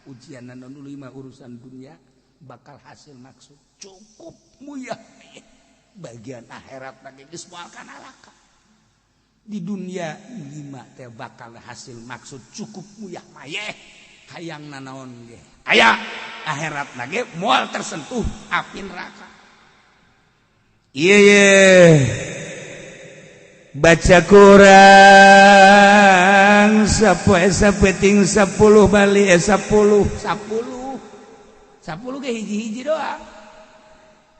Ujian nu lima urusan dunia bakal hasil maksud cukup muyah bagian akhirat lagi geus moal ka neraka. Di dunia lima teh bakal hasil maksud cukup muyah mayeh hayang nanaon ge aya akhirat lagi moal tersentuh api neraka. Iya ye baca kurang sapoe sapeting 10 bali 10 10 10 ge hiji-hiji doang.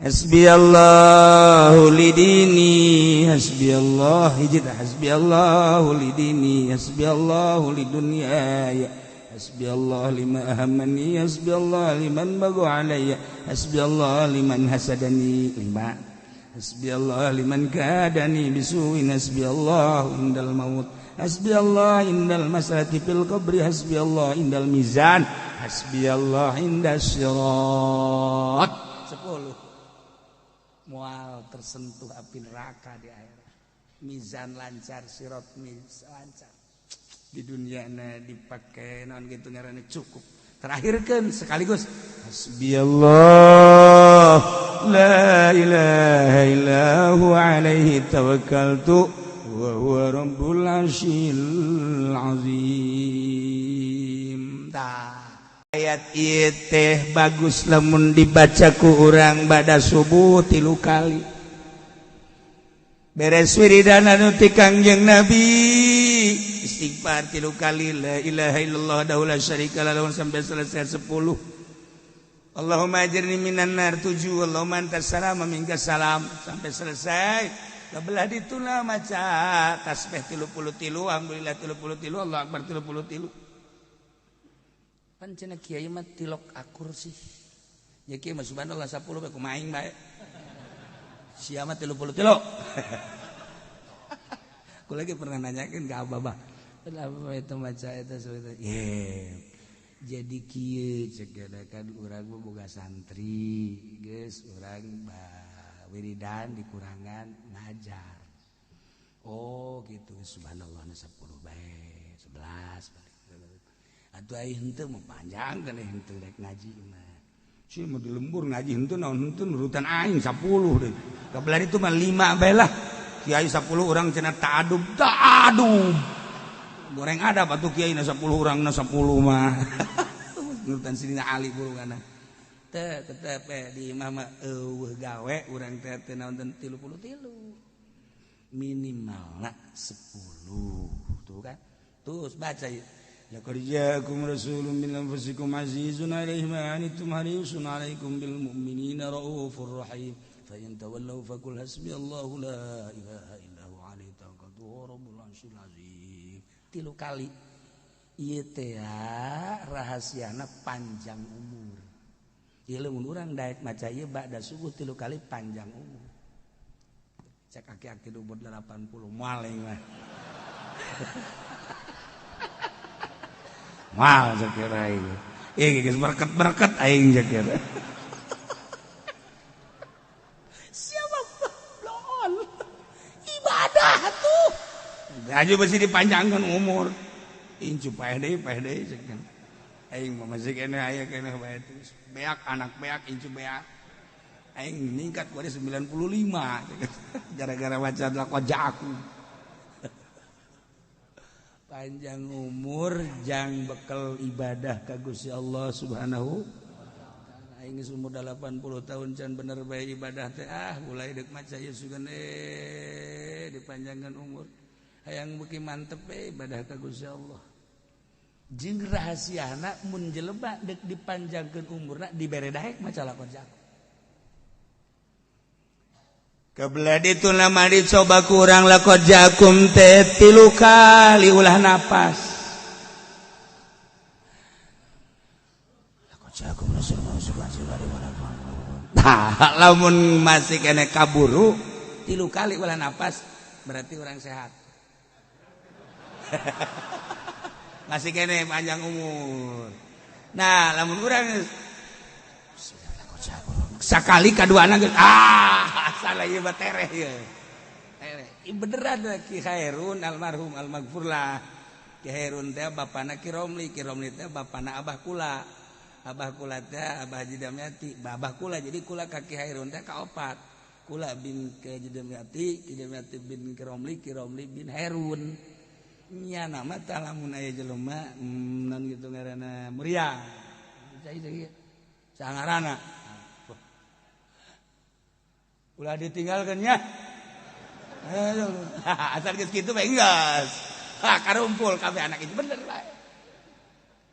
Hasbiyallahu lidini hasbiyallah hiji tah hasbiyallahu lidini hasbiyallahu lidunyaya hasbiyallah lima ahammani hasbiyallah liman bagu alayya hasbiyallah liman hasadani lima hasbiyallah liman kadani bisuin hasbiyallah indal maut hasbiyallah indal masalati fil qabri hasbiyallah indal mizan hasbiyallah indas sirat. 10 mual tersentuh api neraka di akhirat. Mizan lancar, sirat mizan lancar. Di dunia na dipake naon gitu ngaranna cukup. Terakhirkeun sekaligus hasbiyallah la ilaha illa huwa alaihi tawakkaltu wa huwa rabbul arsyil azim. Tah ayat ieu teh bagus lamun dibaca ku urang bada subuh 3 kali. Beres wiridan anu ti Kangjeng Nabi istighfar 3 kali la ilaha illallah wahdahu la syarika lahu sampai selesai 10. Allahumma ajirni minan nar 7, Allahumma antas salam wa minkas salam sampai selesai. Kebelah dituna maca tasbih 33, alhamdulillah 33, Allah akbar 33. Pan cenah kiai mah tilok akur sih. Ya kiai mah subhanallah 10 bae kumaha aing bae. Sia mah 33. Aku lagi pernah nanyakeun ka abah. Kenapa itu maca eta sebetulnya? Yeah. Jadi kieu cek kan urang mah boga santri, geus urang wiridan dikurangan ngajar. Oh gitu, subhanallah 10 bae, 11 balik. Atuh ai henteu mah panjang kan henteu rek ngaji mah. Si mah di lembur ngaji henteu naon henteu nurutan aing 10 deui. Kabelah itu mah 5 bae lah. Kiai 10 urang cenah ta'adub, ta'adub. Goreng ada batu kiai na 10 urang na 10 mah. Nurutan Sidina Ali burungana. Teh tetep di imah mah eueuh gawe urang teh teu naon 33. Minimalna 10. Tuh kan. Terus baca ieu. Laqad ja'akum rasulun min anfusikum azizun 'alaihi ma 'anittum harisun 'alaikum bil mu'minina raufur rahim. Fa in tawallaw faqul hasbiyallahu la ilaha illa huwa 'alaihi tawakkaltu wa rabbul 'arsyil 'azim. 3 kali ieu teh rahasiana panjang umur. Ieu lamun urang daek maca ieu ba'da subuh 3 kali panjang umur. Cek aki-aki umur 80 moal aing mah. Moal sakira aing. Ieu geus berket-berket aing sakira. Siapa bloon? Ibadah tuh. Gaji mesti dipanjangkan umur. Incu paeh deui ceuk. Aing mah masih keneh aya keneh bae terus. Beak anak beak incu beak. Aing ningkat ku 95 gara-gara maca laqad ja'akum. Panjang umur jang bekel ibadah ka Gusti Allah Subhanahu wa taala. Aing geus umur 80 tahun can bener bae ibadah teh ah mulai deuk maca ieu sugan dipanjangkan umur. Hayang beuki mantep ibadah ka Gusti Allah. Jeung rahasiana mun jelema deuk dipanjangkeun umurna dibere daek maca laqad ja'akum. Kebelah ditu nama dicoba kurang laqad ja'akum teh 3 kali ulah napas. Laqad ja'akum rasulun. Nah, lamun masih kene kaburu 3 kali ulah napas berarti orang sehat. Masih kene panjang umur. Nah, lamun urang sakali kaduana geus ah salah ieu mah tereh ieu. Tereh. Ieu beneran Ki Khairun almarhum almaghfurlah. Ki Hairun teh bapana Ki Romli, Ki Romli teh bapana Abah kula. Abah kula teh Abah Haji Damyati, Abah kula jadi kula ka Ki Hairun teh kaopat. Kula bin Ki Haji Damyati, Ki Damyati bin Ki Romli, Ki Romli bin Hairun. Nya nama tah lamun aya jelema non kitu ngaranna Muria. Cai cai. Sangarana. Ulah ditinggalkeun nya. Asal geus kitu bae geus. Ha karumpul kabeh anak itu bener bae.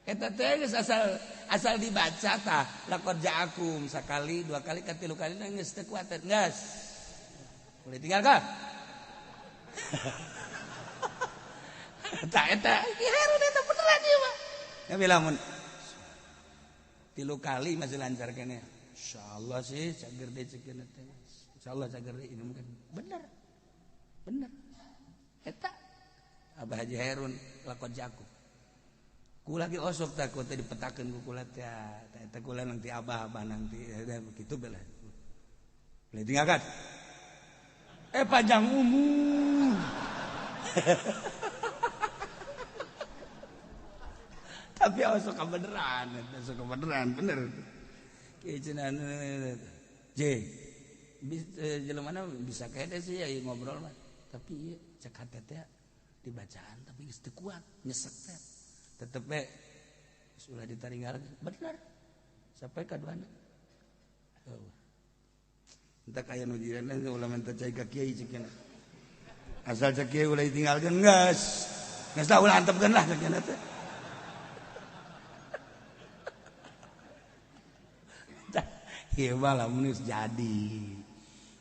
Eta teh geus asal dibaca tah laqad ja'akum sakali dua kali katilu kali geus teu kuat geus. Boleh tinggalkan? Tah eta Ki Hairun eta beneran ieu mah. Ya lamun tilu kali masih lancar keneh. Insyaallah sih cager deui cekeun teh. Insyaallah cager deui ini mungkin bener. Bener. Eta Abah Haji Hairun laqad ja'akum. Kula ge osok takut teh dipetakeun ku kula teh. Eta kula nanti abah-abah nanti begitu bela. Boleh tinggalkan. Panjang umur. Tapi osok kebeneran, osok kebeneran bener. Kieu cenah J. Jelema mana bisa kede sih ya ngobrol mah. Tapi ieu cek hate teh dibacaan tapi geus teu kuat, nyesek teh. Tetep we sudah ditaringgal bener. Sampai kaduana. Oh. Entah kaya nu jiran ulah minta cai ka kiai cek. Asal cek kiai ulah ditinggalkeun geus. Geus lah ulah antepkeun lah cek teh. Ieu mah lamun geus jadi.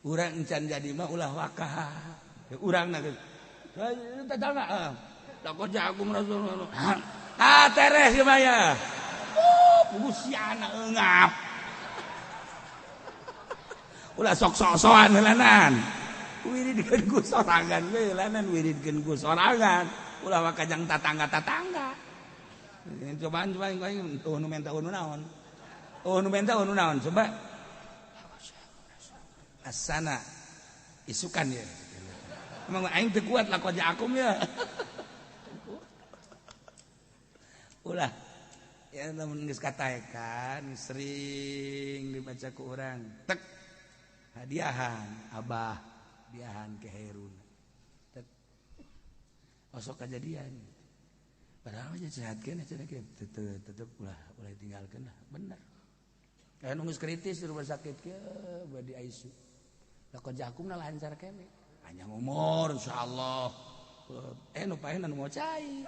Urang encan jadi mah ulah wakah. Urang na geus. Tetangga. Laqad ja'akum rasulun. Ah teres ieu mah ya. Pugusiana eungap. Ulah sok-sok-sokan heulanan. Wiridkeun ku sorangan we heulanan wiridkeun ku sorangan. Ulah wakajang tatangga-tatangga. Cobaan coba aing nu menta nu naon. Oh nu menta nu naon coba. Asana isukan ya. Emang aing teu kuat laqad ja'akum ya. Ulah ya lamun geus kataekan sering dibaca ku urang tek hadiahan abah hadiahan ke Hairun tek osok kajadian padahal mah sehat keneh cenah tetep ulah ulah tinggalkeun lah bener. Aya nu geus kritis di rumah sakit kieu bade ICU. Laqad ja'akum na lancar keneh panjang umur insyaallah. Nu paeh nu mau cai.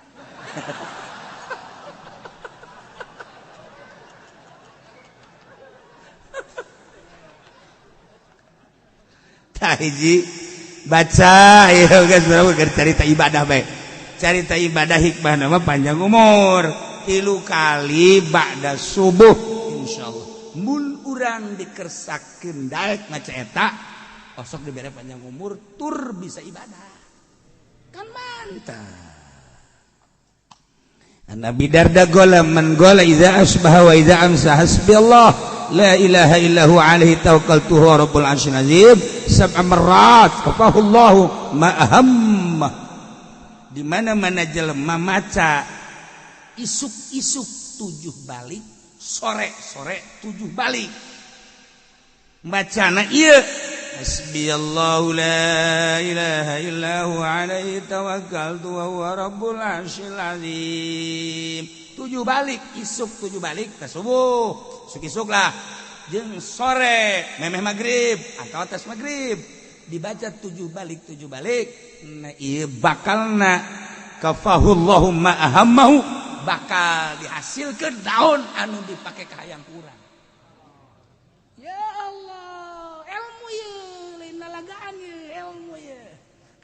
Tah hiji baca ieu geus berapa carita ibadah bae. Carita ibadah hikmah nama panjang umur. 3 kali ba'da subuh insyaallah. Mun urang dikersakeun daek maca eta osok dibere panjang umur tur bisa ibadah. Kan mantap. Nabi Darda gola man gola idza asbaha wa idza amsa hasbi Allah la ilaha illa huwa alaihi tawakkaltu huwa rabbul arsyil azim sab'a marrat kafahullahu ma ahamma. Di mana-mana jelema maca isuk-isuk 7 balik, sore-sore 7 balik. Bacana ieu hasbiyallahu la ilaha illa huwa alaihi tawakkaltu wa huwa rabbul arsyil azim. 7 balik, isuk 7 balik ke subuh, isuk-isuk lah. Jeung sore memeh magrib atau atas magrib dibaca 7 balik 7 balik. Nah ieu bakalna kafahullahu ma ahammahu bakal dihasilkeun daun anu dipake ka hayang kurang. Ya Allah, ilmu ye, lain lalagaan ye, ilmu ye.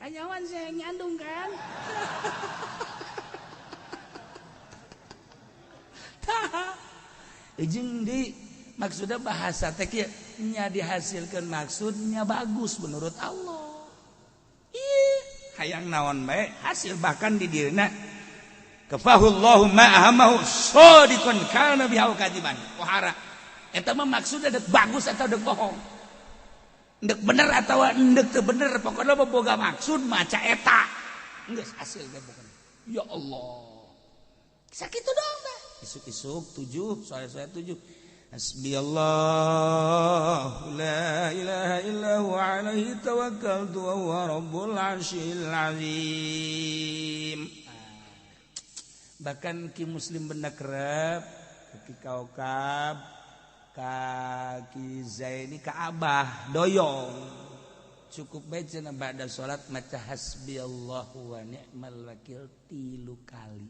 Kanyawan saya nyandung kan. Tah. Jeung di maksudnya bahasa teh kieu nya dihasilkeun maksudnya bagus menurut Allah. Ih, hayang naon bae hasil bahkan di dirina kafahullahu ma ahammahu sadiqan kana bihi kadiban. Wahara. Eta mah maksudnya dek bagus atau dek bohong. Dek bener atau dek teu bener, pokoknya boga maksud maca eta. Geus hasil ge pokoknya. Ya Allah. Sakitu doang tah. Isuk-isuk 7, sore-sore 7. Hasbiyallah la ilaha illa huwa alaihi tawakkaltu wa huwa rabbul arsyil azim. Bahkan ki muslim benda kerep, ki kaukab, ka ki Zaini ka Abah doyong. Cukup bae cenah ba'da salat maca hasbiyallahu wa ni'mal wakil 3 kali.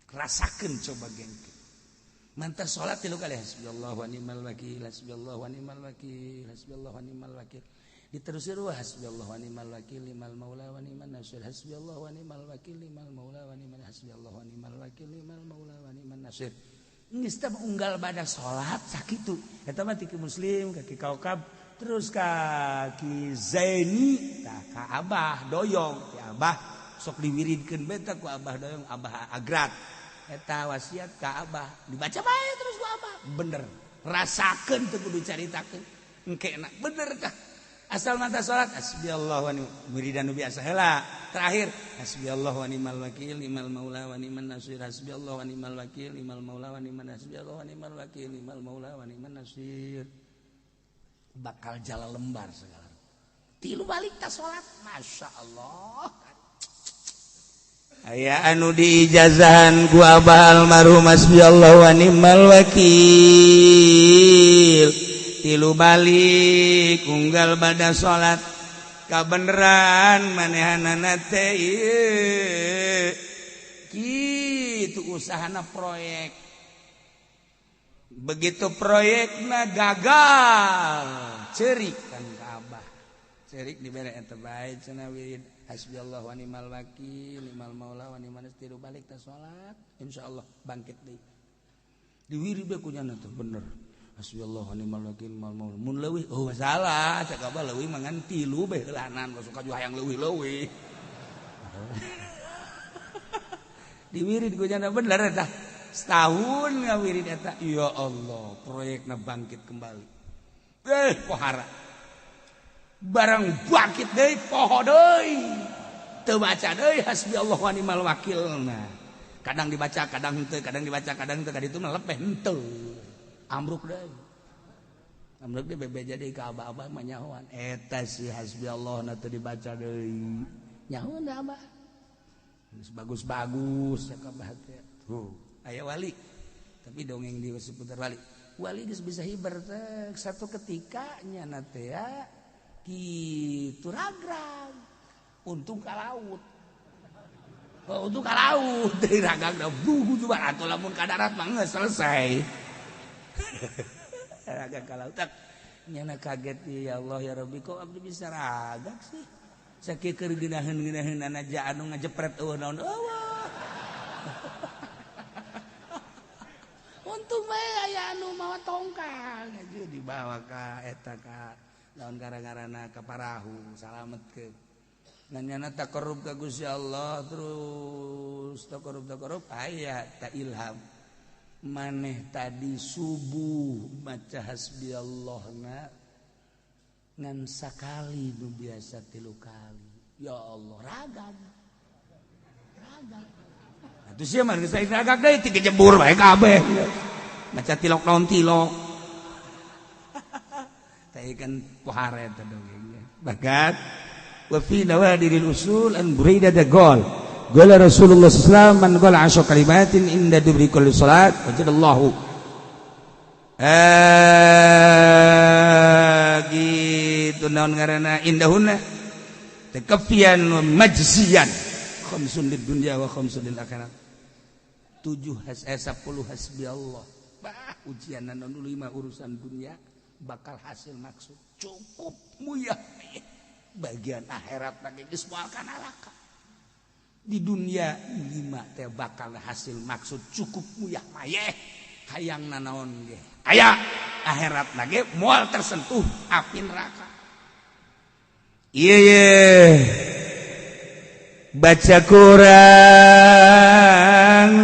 Rasakeun coba gengke. Mantar salat 3 kali hasbiyallahu wa ni'mal wakil, hasbiyallahu wa ni'mal wakil, hasbiyallahu wa ni'mal wakil. Diterusir wa hasbiyallahu wa ni'mal wakil limal maula wa ni'man nasir, hasbiyallahu wa ni'mal wakil limal maula wa ni'man, hasbiyallahu wa ni'mal wakil limal maula wa ni'man nasir. Geus teh unggal bada salat sakitu. Eta mah ti muslim ka ki kaukab terus ka ki Zaini tah ka Abah doyong, ki Abah sok diwiridkeun bae tah ku Abah doyong, Abah agrat. Eta wasiat ka Abah dibaca bae terus ku Abah. Bener. Rasakeun teu kudu caritakeun. Engke enak bener tah. Asal mata salat hasbiyallahu wa ni'mal wiridan nu biasa heula. Terakhir hasbiyallahu wa ni'mal wakil ni'mal maula wa ni'man nasir, hasbiyallahu wa ni'mal wakil ni'mal maula wa ni'man hasbiyallahu wa ni'mal wakil ni'mal maula wa ni'man nasir. Bakal jalan lembar segala. 3 balik ta salat, Masya Allah. Aya anu diijazahan ku Abah almarhum hasbiyallahu wa ni'mal wakil. 3 balik unggal bada salat kabeneran manehanana teh ieu. Kitu usahana proyek. Begitu proyekna gagal, cerik kan ka Abah. Cerik dibere eta bae cenah wirid hasbiyallahu wa ni'mal wakil ni'mal maula wa ni'man nasir. 3 balik ta salat, insyaallah bangkit deui. Diwirid bae ku nyana teh bener. Hasbiyallahu wa ni'mal wakil ni'mal maula. Mun leuwih oh salah, cak Abah leuwih mah ngan 3 bae heulanan, sok ka hayang leuwih-leuwih. Diwirid ku nyana bener eta. Setahun ngawirid eta, ya Allah, proyekna bangkit kembali. Pohara. Barang bangkit deui poho deui. Teu baca deui hasbiyallahu wa ni'mal wakil. Nah, kadang dibaca, kadang henteu, kadang dibaca, kadang henteu, kaditu mah lepeh henteu. Amruk deui. Amruk deui bebeja deui ka abah-abah mah nyahoan. Eta si hasbiyallah na teu dibaca deui. Nyahoan da abah. Geus bagus-bagus cak abah teh. Tuh, aya wali. Tapi dongeng di seputar wali. Wali geus bisa hiber teh satu ketika nyana teh ya kitu ragrag. Untung ka laut. Oh, untung ka laut deui ragrag da bugu juga atuh lamun ka darat mah geus selesai. Ragag ka laut tak nyana kaget ya Allah ya Rabbi kok abdi bisa ragag sih. Sakieu keur geunaheun-geunaheunana ja anu ngajepret eueuh naon eueuh. Untung bae aya anu mawa tongkang aja dibawa ka eta ka naon gara-garana ka parahu salametkeun. Ngan nyana taqarrub ka Gusti Allah terus taqarrub aya ta ilham. Maneh tadi subuh maca hasbiyallahna ngan sakali nu biasa 3 kali. Ya Allah ragag. Ragag. Atuh sia mah geus ragag deui ti kejebur bae kabeh. Maca tilok naon tilok. Teh kan pohara eta dongengnya. Bagat wa fi nawadiril usul an Buraidah da gol. Qala Rasulullah sallallahu alaihi wasallam man qala 10 kalimatin inda dubri kulli salat wajadallahu. Gitu naon ngaranna indahunna takafian wa majziyan khamsun lid dunya wa khamsun lil akhirat. 7 10 hasbiyallah. Bah ujian naon 5 urusan dunia bakal hasil maksud cukup muyah bagian akhirat lagi geus moal kana neraka. Di dunia 5 teh bakal hasil maksud cukup muyah mayeh hayang nanaon ge aya akhirat lagi moal tersentuh api neraka. Ieu ye baca kurang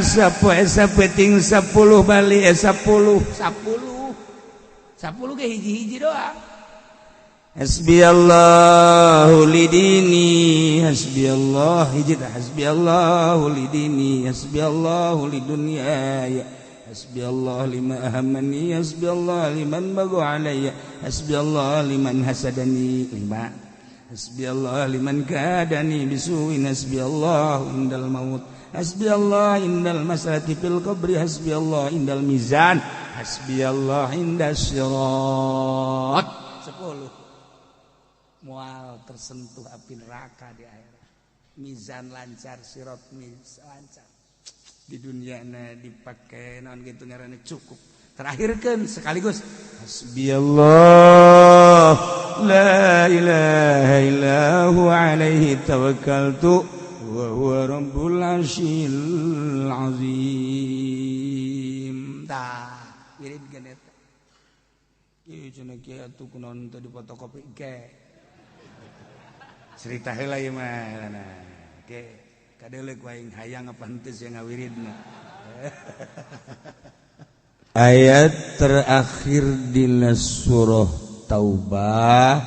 sapoe sapeting 10 bali 10 10 10 ge hiji-hiji doang. Hasbiyallahu lidini, hasbiyallah hiji tah, hasbiyallahu lidini, hasbiyallahu lidunyaya, hasbiyallah lima ahammani, hasbiyallah liman bagha alayya, hasbiyallah liman hasadani, lima, hasbiyallah liman kadani bisuin, hasbiyallah indal maut, hasbiyallah indal masalati fil qabri, hasbiyallah indal mizan, hasbiyallah indas sirat. 10 mual tersentuh api neraka di akhirat, mizan lancar, sirat mizan lancar, di dunia na dipake naon gitu ngaranna cukup. Terakhirkan sekaligus hasbiyallah la ilaha illa huwa alaihi tawakkaltu wa huwa rabbul arsyil azim. Tah wiridkeun eta. Ieu cenah kieu atuh kunaon teu difotokopi ke. Cerita heula ieu mah nah. Ke kadeuleuh aing hayang apa henteu sia ngawiridna. Ayat terakhir dina surah Taubah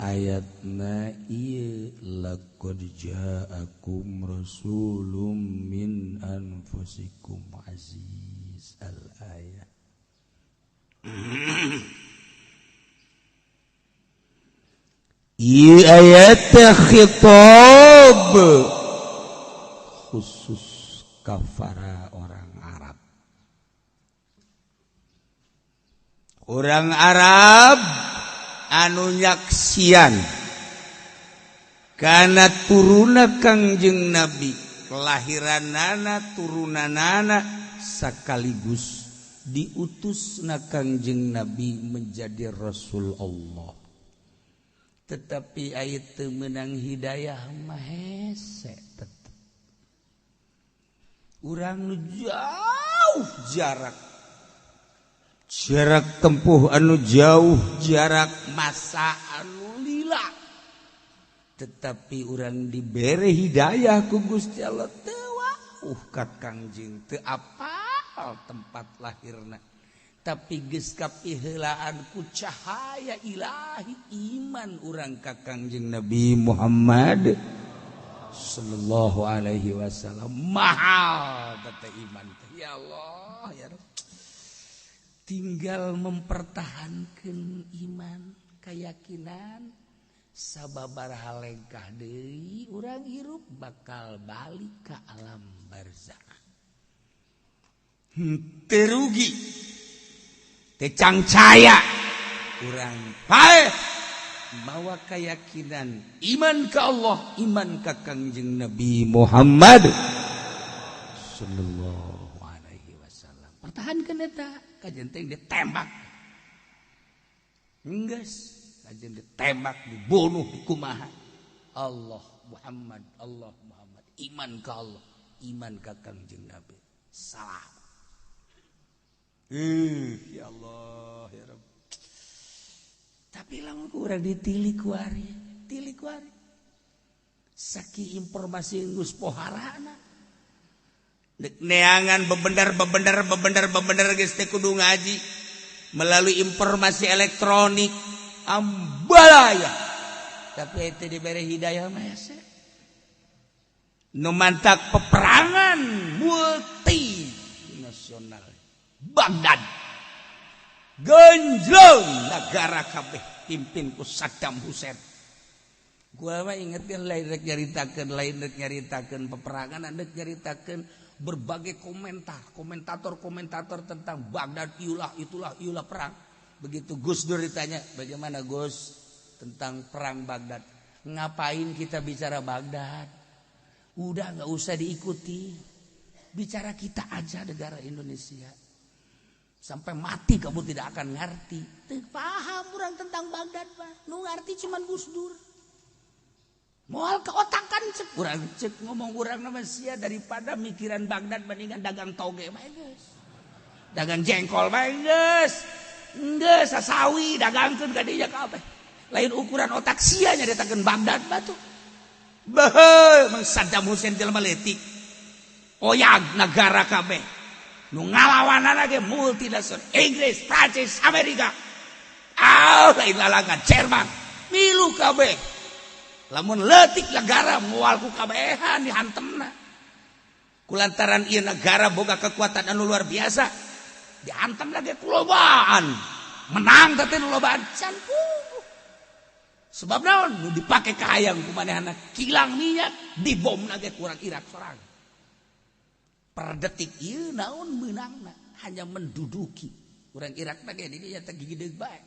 ayatna ieu, laqad ja'akum rasulun min anfusikum aziz al ayat. Ieu ayat khitab khusus kafara orang Arab. Orang Arab anu nyaksian kana turuna Kangjeng Nabi, kelahiranana turunanana sekaligus diutusna Kangjeng Nabi menjadi Rasul Allah. Tetapi ayat teu meunang hidayah mah hese tetep. Urang nu jauh jarak, jarak tempuh anu jauh, jarak masa anu lila, tetapi urang dibere hidayah ku Gusti Allah teu wauh ka Kangjeng, teu apal tempat lahirna, tapi geus kapiheulaan ku cahaya ilahi iman urang ka Kangjeng Nabi Muhammad sallallahu alaihi wasallam. Mahal teh iman teh, ya Allah ya Rabb. Tinggal mempertahankan iman, keyakinan, sababaraha lengkah deui urang hirup bakal balik ka alam barzakh. Teu rugi, teu cangcaya urang paeh mawa keyakinan iman ka Allah, iman ka Kangjeng Nabi Muhammad sallallahu alaihi wasallam. Pertahankeun eta, kajen teh ditembak. Enggeus, kajen ditembak, dibunuh, dikumaha. Allah Muhammad, Allah Muhammad, iman ka Allah, iman ka Kangjeng Nabi. Salam. Ya Allah ya Rabb. Tapi lamun ku urang ditilik kuari, tilik kuari. Saking informasi geus poharana. Dek neangan bebener bebener bebener bebener geus teh kudu ngaji melalui informasi elektronik ambalaya. Tapi itu diberi hidayah mah hese. Nu mantak peperangan multi nasional Baghdad genjlong negara kabeh pimpin ku Saddam Hussein. Gua mah ingetkeun lain rek nyaritakeun, lain rek nyaritakeun peperangan, rek nyaritakeun berbagai komentar, komentator-komentator tentang Baghdad, iulah itulah iulah perang. Begitu Gus Dur ditanya, bagaimana Gus tentang perang Baghdad? Ngapain kita bicara Baghdad? Udah nggak usah diikuti. Bicara kita aja negara Indonesia. Sampai mati kamu tidak akan ngerti. Teu paham urang tentang Baghdad mah. Nu ngerti cuman Gus Dur. Moal keotakan cek urang, cek ngomong urang nama sia daripada mikiran Baghdad mendingan dagang toge bae geus. Dagang jengkol bae geus. Geus sasawi dagangkeun ka dinya kabeh. Lain ukuran otak sia nyaritakeun Baghdad batu. Beuh, mang Saddam Hussein jelema leutik. Oyag negara kabeh. Nu ngalawanana ge multinasional Inggris, Prancis, Amerika. Ah, lain lalangan Jerman. Milu kabeh. Lamun leutik negara moal ku kabehan dihantemna. Kulantaran ieu negara boga kekuatan anu luar biasa, dihantam lagi kulobaan. Menang teh nu lobaan can puguh. Sebab naon nu dipake kahayang ku manehna kilang minyak dibom lagi kurang Irak sorang. Per detik ieu naon meunangna hanya menduduki. Urang Irak lagi di dinya teh gigideug bae.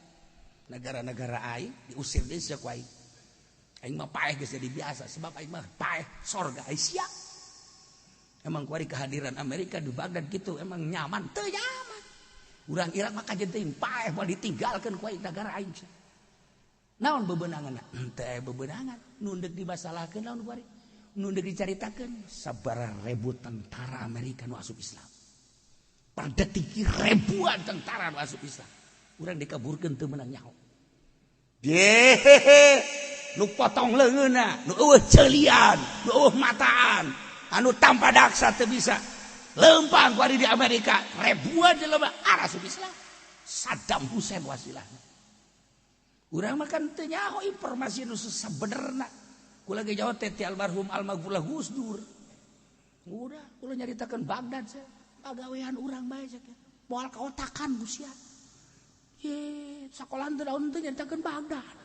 Negara-negara aing diusir deui sia ku aing. Aing mah paeh geus jadi biasa sebab aing mah paeh sorga aing sia. Emang kuari kehadiran Amerika di Baghdad gitu emang nyaman teu nyaman. Urang Irak mah kajen teuing paeh moal ditinggalkeun ku aing negara aing. Naon bebenangan? Teu aya bebenangan. Nu deuk dimasalahkeun naon kuari? Nu deuk dicaritakeun sabaraha ribu tentara Amerika nu asup Islam. Per detik ribuan tentara nu asup Islam. Urang dikaburkeun teu meunang nyaho. Yehehe, nu potong leungeunna, nu eueuh ceulian, nu eueuh mataan, anu tanpa daksa teu bisa. Leumpang kuari di Amerika, ribuan jelema asup Islam. Saddam Hussein wasilahna. Urang mah kan teu nyaho informasi nu sabenerna. Kula ge jauh teh ti almarhum almaghfurlah Gus Dur. Udah, kula nyaritakeun Baghdad sia. Pagawean urang bae sia. Moal kaotakan ku sia. Ye, sakolahan teu daun teu nyaritakeun Baghdad.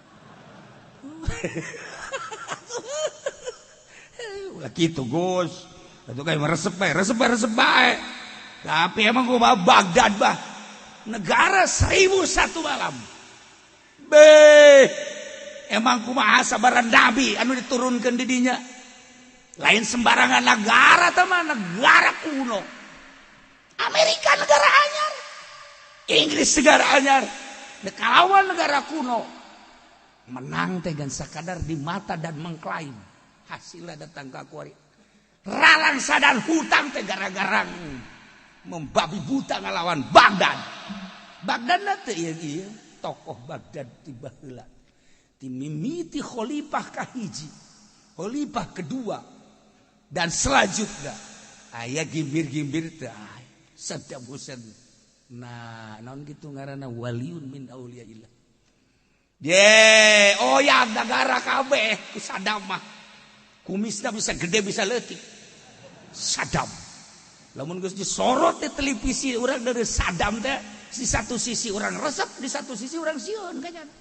Ulah kitu Gus. Atuh kayak meresep bae, resep bae, resep bae. Tapi emang gua Baghdad bah. Negara 1001 malam. Beh, emang kumaha sabaran nabi anu diturunkeun di dinya. Lain sembarangan negara teh mah negara kuno. Amerika negara anyar, Inggris negara anyar, kalawan negara kuno. Menang teh gan sakadar di mata dan mengklaim. Hasilnya datang ka kuari. Ralangsa dan hutang teh gara-gara membabi buta ngalawan Baghdad. Baghdad teh ieu tokoh Baghdad ti baheula. Ti mimiti khalifah kahiji, khalifah kedua dan selanjutnya aya gimbir-gimbir teh Saddam Hussein. Nah, naon kitu ngaranna waliun min auliyaillah. Ye, oh ya negara kabeh ku Saddam mah. Kumisna bisa gede bisa leutik. Saddam. Lamun geus disorot di televisi urang dari Saddam teh di satu sisi urang resep, di satu sisi urang sieun kanyana.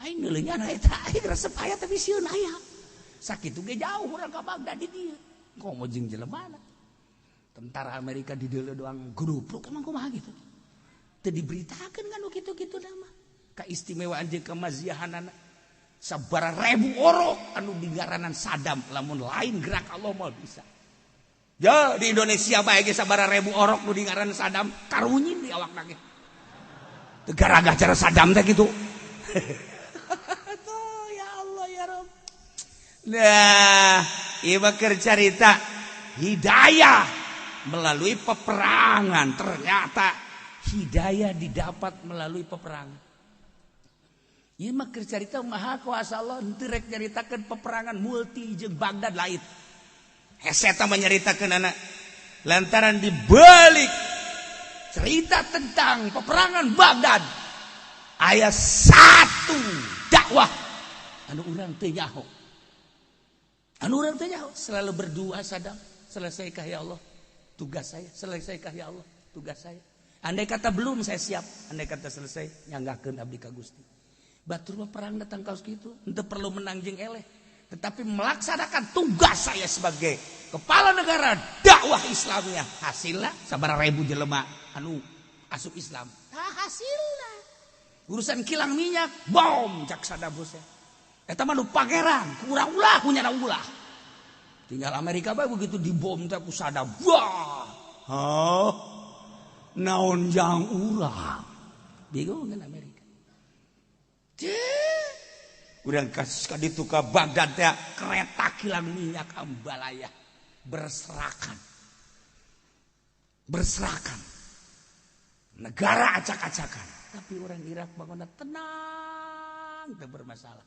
Aing neuleungan eta aing resep aya tapi sieun aya. Sakitu ge jauh urang ka Baghdad di dieu. Komo jeung jelemana. Tentara Amerika di dieu doang grupluk emang kumaha gitu. Teu diberitakeun kan nu kitu-kitu mah. Kaistimewaan jeung kemaziahanana. Sabaraha ribu orok anu digaranan Saddam lamun lain gerak Allah mah bisa. Ya di Indonesia bae ge sabaraha ribu orok nu digaranan Saddam karunyin di awakna ge. Teu garagah cara Saddam teh kitu. Tuh ya Allah ya Rabb. Nah, ieu mah keur carita hidayah melalui peperangan. Ternyata hidayah didapat melalui peperangan. Ieu mah keur carita maha kuasa Allah henteu rek nyaritakeun peperangan multi jeung Baghdad lain. Hese eta mah nyaritakeun anak lantaran dibalik cerita tentang peperangan Baghdad aya satu dakwah anu urang teu nyaho. Anu urang teu nyaho selalu berdoa Saddam, selesaikah ya Allah tugas saya, selesaikah ya Allah tugas saya. Andai kata belum saya siap, andai kata selesai nyanggahkeun abdi ka Gusti. Batur mah perang datang kaos kitu, henteu perlu menang jeung eleh, tetapi melaksanakan tugas saya sebagai kepala negara dakwah Islamnya. Hasilna sabaraha ribu jelema anu asup Islam. Tah hasilna. Urusan kilang minyak bom cak Saddam Hussein. Eta mah nu pangeran, kurang ulah punya ulah. Tinggal Amerika bae begitu dibom teh ku Saddam. Wah. Hah? Naon jang urang? Bingung kan Amerika. Urang kasus ka ditu ka Baghdad teh kereta kilang minyak ambalaya berserakan. Berserakan. Negara acak-acakan. Tapi orang Irak bangunna tenang, teu bermasalah.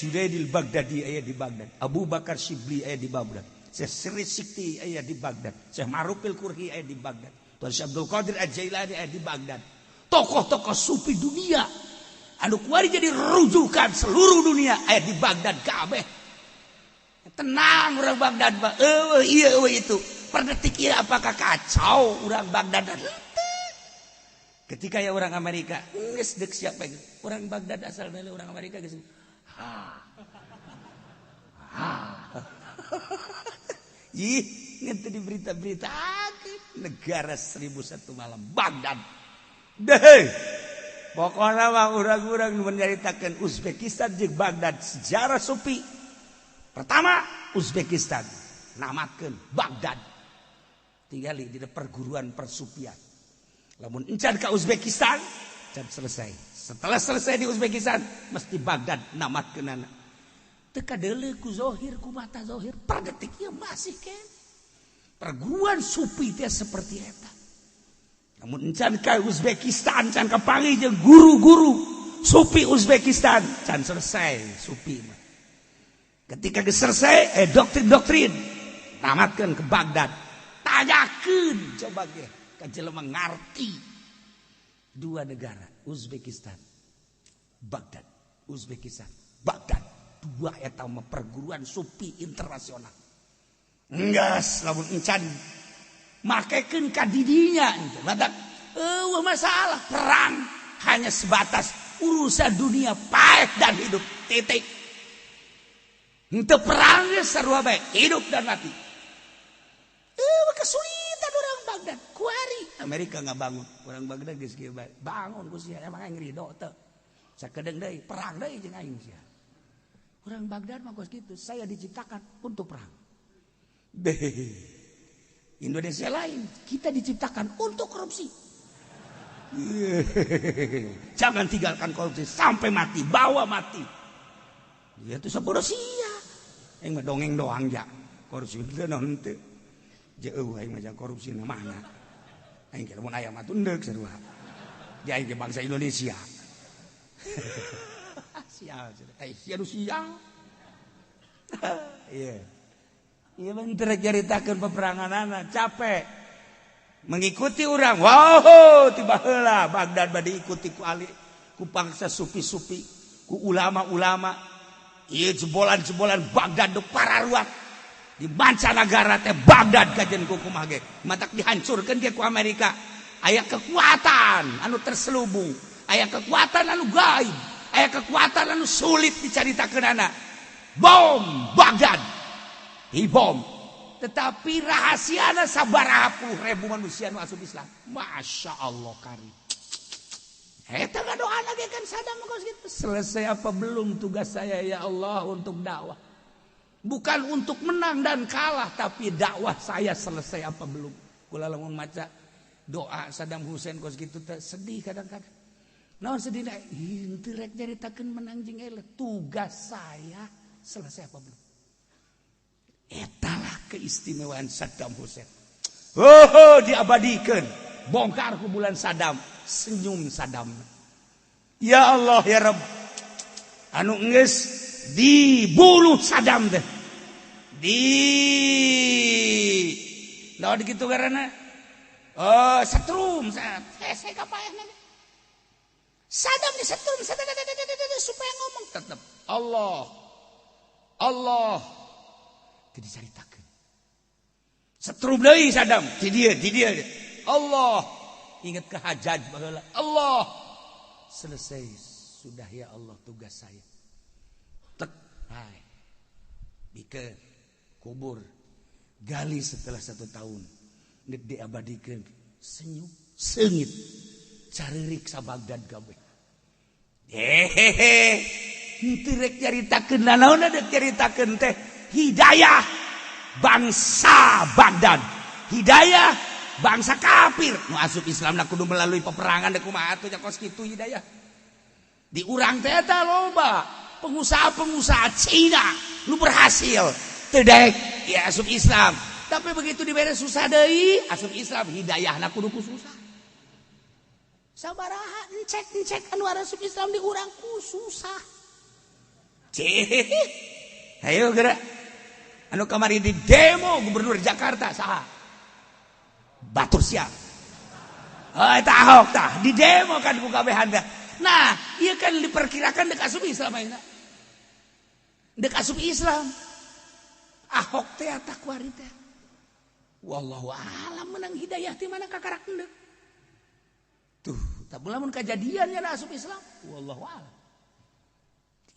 Junaidil Baghdadi aya di Baghdad, Abu Bakar Shibli aya di Baghdad, Syekh Sri Sikti aya di Baghdad, Syekh Ma'rufil Kurhi aya di Baghdad, Tuan Syekh Abdul Qadir Al-Jailani aya di Baghdad. Tokoh-tokoh sufi dunia anu kuari jadi rujukan seluruh dunia aya di Baghdad kabeh. Tenang orang Baghdad mah, eueuh ieu eueuh itu. Per detik ieu apakah kacau orang Baghdad? Ketika ya orang Amerika geus deuk siapa orang Baghdad asal dari orang Amerika geus. Ha. Ha. Ih, ngenteu di berita-berita negara 1001 malam Baghdad. Deh. Pokoknya mah urang-urang menyaritakan Uzbekistan jeung Baghdad sejarah sufi. Pertama Uzbekistan, namatkeun Baghdad. Tinggali di perguruan persufian. Lamun encan ka Uzbekistan, can selesai. Setelah selesai di Uzbekistan, mesti Baghdad namatkeunana. Teu kadeuleu ku zohir, ku mata zohir, per detik ieu masih keneh. Perguruan sufi teh seperti eta. Namun encan ka Uzbekistan, can kapanggih jeung guru-guru sufi Uzbekistan, can selesai sufi mah. Ketika geus selesai, doktrin-doktrin tamatkeun ke Baghdad. Tanyakeun coba ge ka jelema ngarti. Dua negara, Uzbekistan, Baghdad, Uzbekistan, Baghdad. Dua eta mah perguruan sufi internasional. Enggeus lamun encan makekeun ka didinya badak eueuh masalah perang hanya sebatas urusan dunia paeh dan hidup titik. Henteu perang ge sarua bae hidup dan mati. Eueuh kesulitan orang Baghdad kuari Amerika ngabangun orang Baghdad geus kieu bae bangun ku sia emang aing ridho teu sakedeung deui perang deui jeung aing sia. Orang Baghdad mah kos kitu, saya diciptakan untuk perang. Deh. Indonesia lain, kita diciptakan untuk korupsi. Jangan tinggalkan korupsi sampai mati, bawa mati. Dia tuh sabodo sia. Aing mah dongeng doang ja. Korupsi teu naon teu. Jeuh aing mah korupsi na mana. Aing kira mun aya mah tunduk sarua. Di aing ge bangsa Indonesia. Sial, sia nu sial. Iya. Iya bener caritakeun peperanganana capek. Mengikuti orang. Wow, tiba heula Baghdad bade diikuti ku ali, ku bangsa sufi-sufi, ku ulama-ulama. Ieu jebolan-jebolan Baghdad nu pararuat. Di mancanagara teh Baghdad kajen ku kumaha ge. Matak dihancurkeun ge ku Amerika. Aya kekuatan anu terselubung, aya kekuatan anu gaib, aya kekuatan anu sulit dicaritakeunana. Bom Baghdad. Dibom. Tetapi rahasiana sabaraha puluh ribu manusia nu asup Islam. Masya Allah kari. Eta ngadoa lagi kan Saddam kos gitu. Selesai apa belum tugas saya ya Allah untuk dakwah. Bukan untuk menang dan kalah, tapi dakwah saya selesai apa belum. Kula lamun maca doa Saddam Hussein kos gitu sedih kadang-kadang. Naon sedih da? Henteu rek nyaritakeun menang jeung eleh. Tugas saya selesai apa belum. Etalah keistimewaan Saddam Hussein. Oh, diabadikan. Bongkar kuburan Saddam, senyum Saddam. Ya Allah ya Rabb. Anu geus dibunuh Saddam teh. Di naon kitu karena oh, setrum saya kapaehna. Saddam disetrum supaya ngomong tetep Allah. Allah. Teu dicaritakeun. Setrum deui Saddam, di dieu, di dieu. Allah. Ingat ke Hajjaj baheula. Allah. Selesai sudah ya Allah tugas saya. Tek, hai. Bikeun kubur. Gali setelah 1 tahun. Nek diabadikeun senyum, seungit. Caririk sa Baghdad gawe. Hehehe. Henteu rek nyaritakeun nanaon deuk nyaritakeun teh hidayah bangsa Baghdad, hidayah bangsa kafir. Nu asup Islam na kudu melalui peperangan deuk kumaha atuh nya kos kitu hidayah. Di urang teh eta loba pengusaha-pengusaha Cina nu berhasil teu daek ya asup Islam. Tapi begitu dibere susah deui asup Islam, hidayahna kudu ku susah. Sabaraha encek-encek anu asup Islam di urang ku susah. Cih. Ayo gerak. Anu kamari di demo gubernur Jakarta saha? Batur siap. Oh, eta Ahok tah di demo kan ku kabehan teh. Nah, ieu kan diperkirakan dek asup Islam ayeuna. Dek asup Islam. Ahok teh eta kuari teh. Wallahu alam menang hidayah ti mana kakarak endek. Tuh, tak lamun kajadian nya asup Islam. Wallahu alam.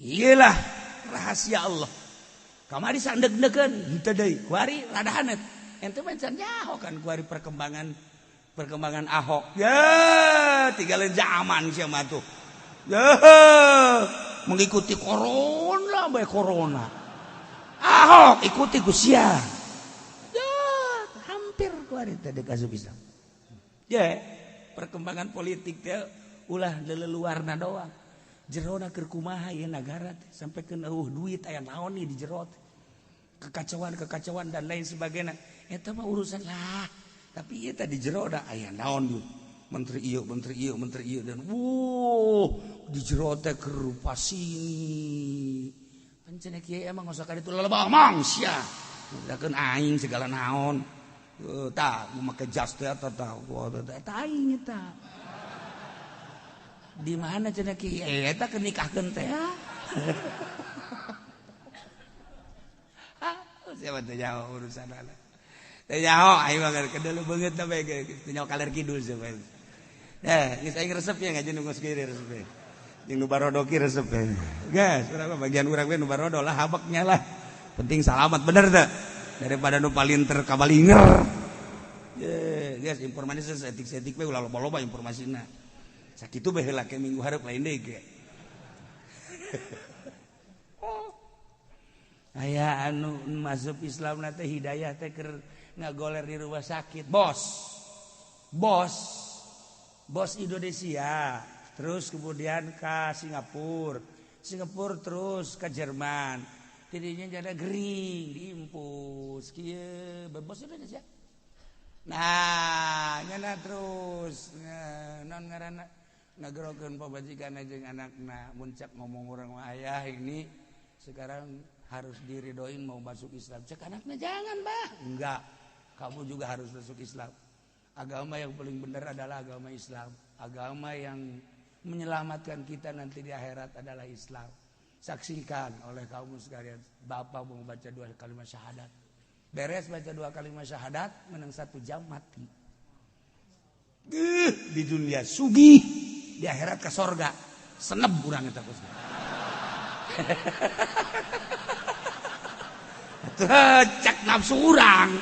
Iyalah rahasia Allah. Kamari sandeg-degeun henteu deui. Kuari rada hanet. Ente mah can nyaho kan kuari perkembangan Ahok. Ya, tinggalin zaman sia mah tuh. Ya, mengikuti corona bae corona. Ahok ikuti ku sia. Ya, hampir kuari teh dek asup Islam. Ya, perkembangan politik teh ulah leleluarna doang. Jerona keur kumaha ieu nagara teh sampai keun eueuh duit aya naon nih di jero teh. Kekacauan-kekacauan dan lain sebagainya. Eta mah urusan lah. Tapi ieu tadi jero da aya naon ieu. Menteri ieu, menteri ieu, menteri ieu dan wuh di jero teh keur sini. Pancen kieu emang ngosok ka ditu lelebah mangsia. Udakeun aing segala naon. Tah make jas teh eta tah. Eta aing eta. Di mana cenah kieu eta keur nikahkeun teh. Siapa teh nyaho urusan anak. Teh nyaho aing mah kedelu beungeut na bae teh nyaho kaler kidul siapa. Eh, geus aing resep ya ngaji nu geus kieu resep. Jeung nu barodo ki resep. Geus, urang mah bagian urang we nu barodo lah habeknya lah. Penting salamat bener teh. Daripada nu palinter kabalinger. Ye, geus informasi seetik-seetik we ulah loba-loba informasina. Sakitu bae heula ke minggu hareup lain deui ge. Aya anu masuk Islam na teh hidayah teh keur ngagoler di rumah sakit. Bos. Bos. Bos Indonesia, terus kemudian ke Singapura. Singapura terus ke Jerman. Tidinya jadi gering diimpus kieu bos Indonesia. Nah, nyana terus non ngaranna ngagerokeun pamajikan jeung anakna muncak ngomong urang ayah ini sekarang harus diridoin mau masuk Islam. Cek anaknya jangan bah. Enggak, kamu juga harus masuk Islam. Agama yang paling benar adalah agama Islam. Agama yang menyelamatkan kita nanti di akhirat adalah Islam. Saksikan oleh kaum sekalian. Bapak mau baca 2 kalimat syahadat. Beres baca 2 kalimat syahadat, menang 1 jam mati. Di dunia sugih, di akhirat ke sorga. Seneb urang eta kos. Cek nafsu urang,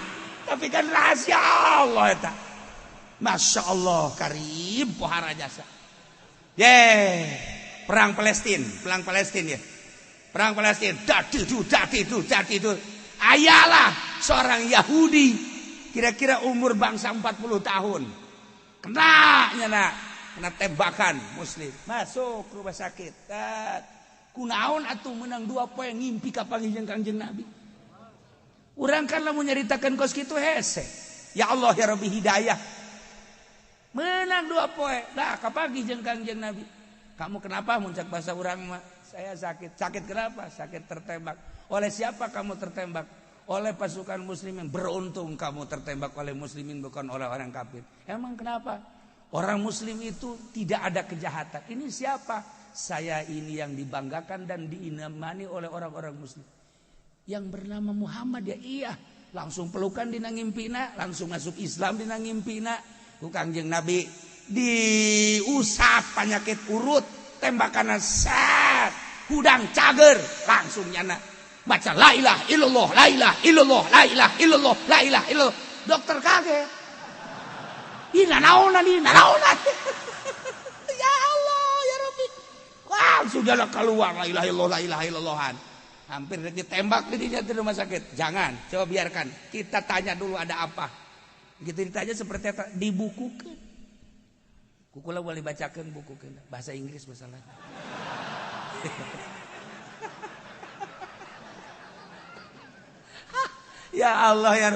tapi kan rahasia Allah eta. Masya Allah karim pohara jasa. Ye, perang Palestina ya. Perang Palestina, dadi itu. Ayalah seorang Yahudi kira-kira umur bangsa 40 tahun. Kena nyana, kena tembakan muslim. Masuk rumah sakit. Kunaon atuh menang 2 poe ngimpi ka panggih jeung Kangjeng Nabi. Urang kan lamun nyaritakeun kos kitu hese. Ya Allah ya Rabbi hidayah. Menang 2 poe. Dah kapanggih jeung Kangjeng Nabi. Kamu kenapa muncak bahasa urang mah? Saya sakit. Sakit kenapa? Sakit tertembak. Oleh siapa kamu tertembak? Oleh pasukan muslimin. Beruntung kamu tertembak oleh muslimin bukan oleh orang kafir. Emang kenapa? Orang muslim itu tidak ada kejahatan. Ini siapa? Saya ini yang dibanggakan dan diimani oleh orang-orang muslim. Yang bernama Muhammad ya iya. Langsung pelukan dina ngimpina, langsung masuk Islam dina ngimpina. Ku Kangjeng Nabi diusap penyakit urut, tembakan set, hudang cager, langsung nyana baca la ilaha illallah, la ilaha illallah, la ilaha illallah, la ilaha illallah. Dokter kaget. Ih nanaonan, ih nanaonan. Ya Allah, ya Rabbi. Wah, sudahlah keluar la ilaha illallah, la ilaha illallahan. Hampir ditembak di rumah sakit. Jangan, coba biarkan. Kita tanya dulu ada apa. Gitu ditanya seperti apa, dibukukan. Kukula boleh bacakan buku bahasa Inggris masalah. Ya Allah ya.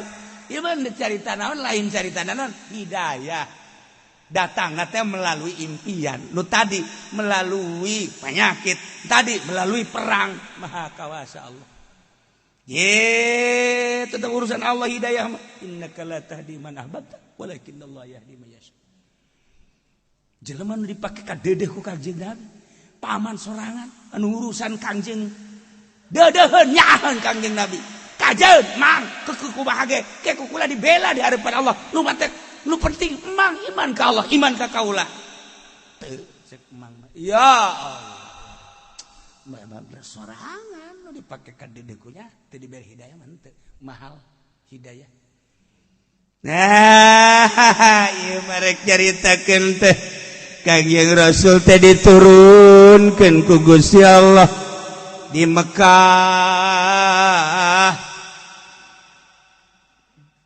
Iman cerita naon lain cerita naon hidayah. Datang teh melalui impian. Lu tadi melalui penyakit, tadi melalui perang. Maha kawasa Allah. Ye, tentang urusan Allah hidayah. Innaka la tahdi man ahbabta, walakinnallaha yahdi man yasha. Jelema nu dipake ka dedeh ku Kangjeng Nabi. Paman sorangan anu urusan Kangjeng dedeuheun nyaaheun Kangjeng Nabi. Kajeun mang keukeuh kumaha ge ke ku kula dibela di hadapan Allah. Nu matek nu penting mang iman ka Allah, iman ka kaula. Teu cek mang. Ya Allah. Memang sorangan nu dipake ka dedeh ku nya teu diberi hidayah mah teu mahal hidayah. Nah, ieu marek nyaritakeun teh Kangjeng Rasul teh diturunkeun ku Gusti Allah di Mekah,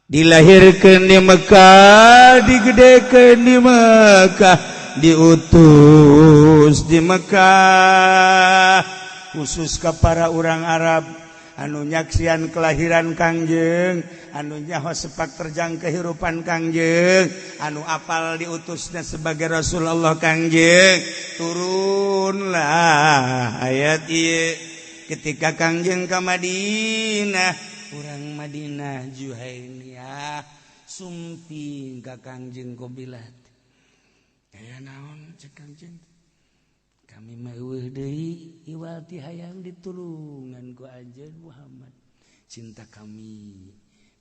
dilahirkeun di Mekah, digedekeun di Mekah, diutus di Mekah, khusus ke para orang Arab anu nyaksian kelahiran Kangjeng, anu nyaho sepak terjang kehidupan Kangjeng, anu apal diutusnya sebagai Rasulullah Kangjeng. Turunlah ayat ieu ketika Kangjeng ka Madinah, urang Madinah Juhainiyah sumping ka Kangjeng qobilat. Aya naon cek Kangjeng? Kami mah eueuh deui iwal ti hayang ditulungan ku anjeun Muhammad. Cinta kami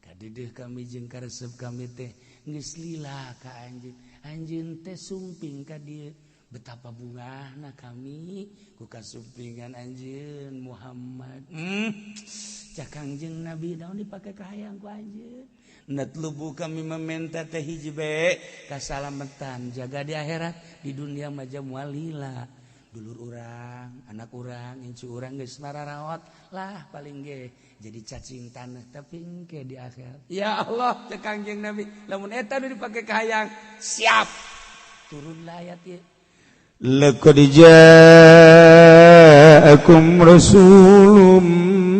kadedeh kami jeung karesep kami teh geus lila ka anjeun. Anjeun teh sumping ka dieu. Betapa bungahna kami ku kasumpingan anjeun Muhammad. Cak Kangjeng Nabi naon dipake kahayang ku anjeun? Natlubu kami meminta teh hiji be kasalamatan jaga di akhirat, di dunia mah moal lila. Dulur urang, anak urang, incu urang geus mararawat lah paling ge jadi cacing tanah tapi engke di akhirat. Ya Allah cek Kangjeng Nabi, lamun eta nu dipake kahayang siap. Turunlah ayat ieu. Laqad ja'akum rasulun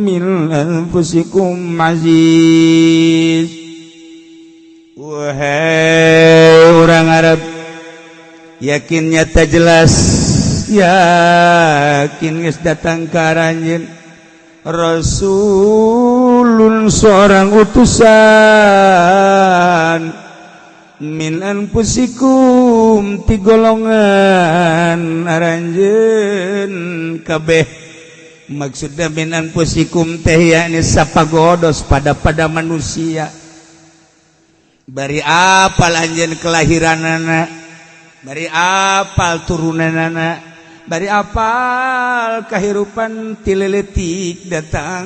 min anfusikum aziz. Wahai orang Arab, yakin nyata jelas, yakin geus datang ka aranjeun rasulun seorang utusan min anfusikum ti golongan aranjeun kabeh. Maksudna min anfusikum teh yakni sapagodos pada pada manusia. Bari apal anjeun kelahiranana, bari apal turunanana, bari apal kahirupan ti leletik datang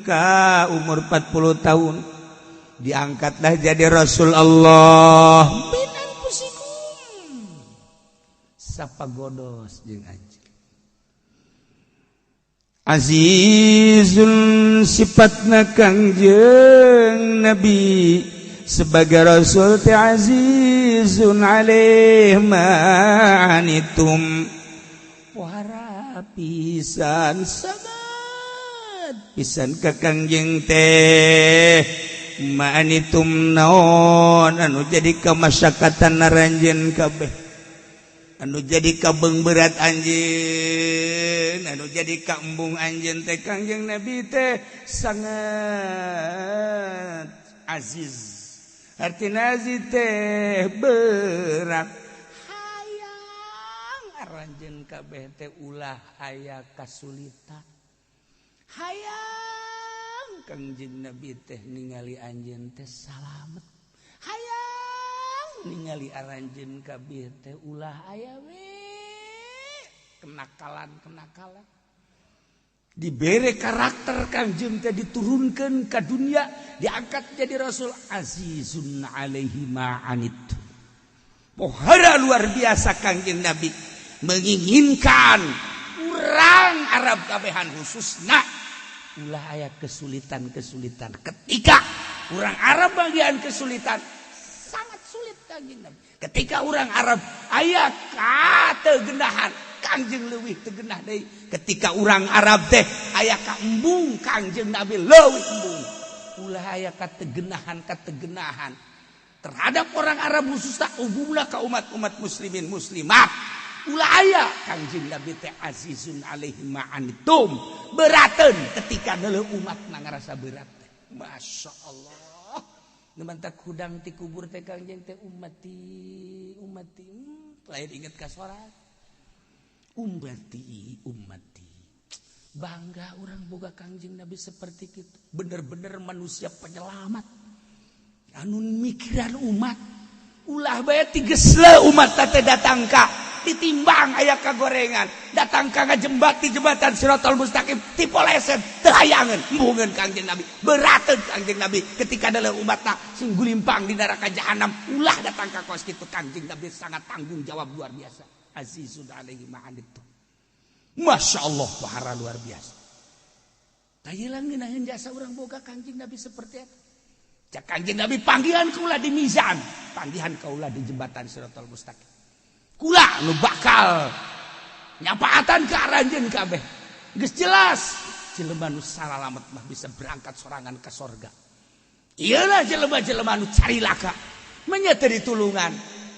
ka umur 40 tahun diangkatlah jadi Rasul Allah. Min anfusikum sapagodos jeung anjeun. Azizun sifatna Kangjeng Nabi sebagai Rasul teh azizun alaih ma'anitum, pohara pisan sangat pisan ka Kangjeng teh ma'anitum naon anu jadi kamasyakatan aranjeun kabeh, anu jadi kabeung berat anjeun, anu jadi kaembung anjeun teh Kangjeng Nabi teh sangat aziz. Artina aziz teh berat. Hayang aranjeun kabeh teh ulah aya kasulitan. Hayang Kangjeng Nabi teh ningali anjeun teh salamet. Hayang ningali aranjeun kabeh teh ulah aya we kenakalan-kenakalan. Dibere karakter Kangjeng teh diturunkan ke dunia, diangkat jadi Rasul. Azizun alaihi ma'anit, pohara luar biasa Kangjeng Nabi menginginkan urang Arab kabehan khususna ulah aya kesulitan-kesulitan. Ketika orang Arab bagian kesulitan sangat sulit Kangjeng Nabi. Ketika orang Arab aya kategenahan, Kangjeng leuwih tegenah deui. Ketika orang Arab teh aya kaembung, Kangjeng Nabi leuwih embung. Ulah aya kategenahan-kategenahan terhadap orang Arab khususna umumna ka umat-umat muslimin muslimat. Ulah aya Kangjeng Nabi teh azizun alaihi ma'anitum, berateun ketika deuleu umat ngarasa berat teh. Masya Allah. Nu mantak hudang ti kubur teh Kangjeng teh ummati ummati. Lain inget ka sorangan. Ummati, ummati. Bangga orang boga Kangjeng Nabi seperti itu. Bener-bener manusia penyelamat. Anu mikiran umat. Ulah bae tigesle umat teh datang ka ditimbang aya kagorengan, datang ka ngajembat di jembatan Siratal Mustaqim tipoleset teu hayangeun embungeun Kangjeng Nabi. Berateun Kangjeng Nabi ketika dalam umatna sing gulimpang di neraka jahanam, ulah datang ka kos kitu. Kangjeng Nabi sangat tanggung jawab luar biasa. Azizun alaihi ma anittum. Masya Allah, pahara luar biasa. Tayelang ngeunaheun jasa urang boga Kangjeng Nabi seperti eta. Cak Kangjeng Nabi panggilan kaula di mizan, panggilan kaula di jembatan Siratal Mustaqim. Kula nu bakal nyapaatan ka aranjeun kabeh. Geus jelas jelema nu salalamet mah bisa berangkat sorangan ke sorga. Iyalah jelema-jelema nu carilaka menya teu ditulungan.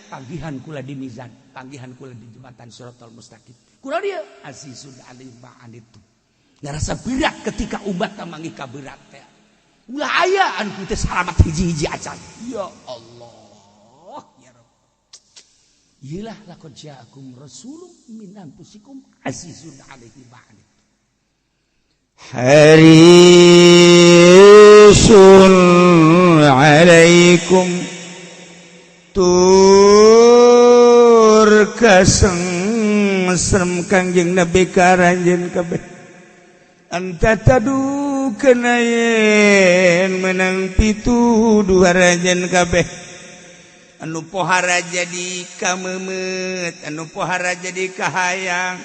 Panggihan kula di mizan, panggihan kula di jembatan Siratal Mustaqim. Kula dia azizun alaihi ma anittum. Ngarasa berat ketika umat manggih ka berat teh. Ulah aya anu teu salamat hiji-hiji acan. Ya Allah, ya Rabb. Iyalah laqad ja'akum rasulun min anfusikum azizun alaihi ma anittum. Harisun alaikum tur kaseng serem Kangjeng Nabi ka aranjeun kabeh. Anta tadu kenayen menang pituduh aranjeun kabeh. Anu pohara jadi kamemet, anu pohara jadi kahayang,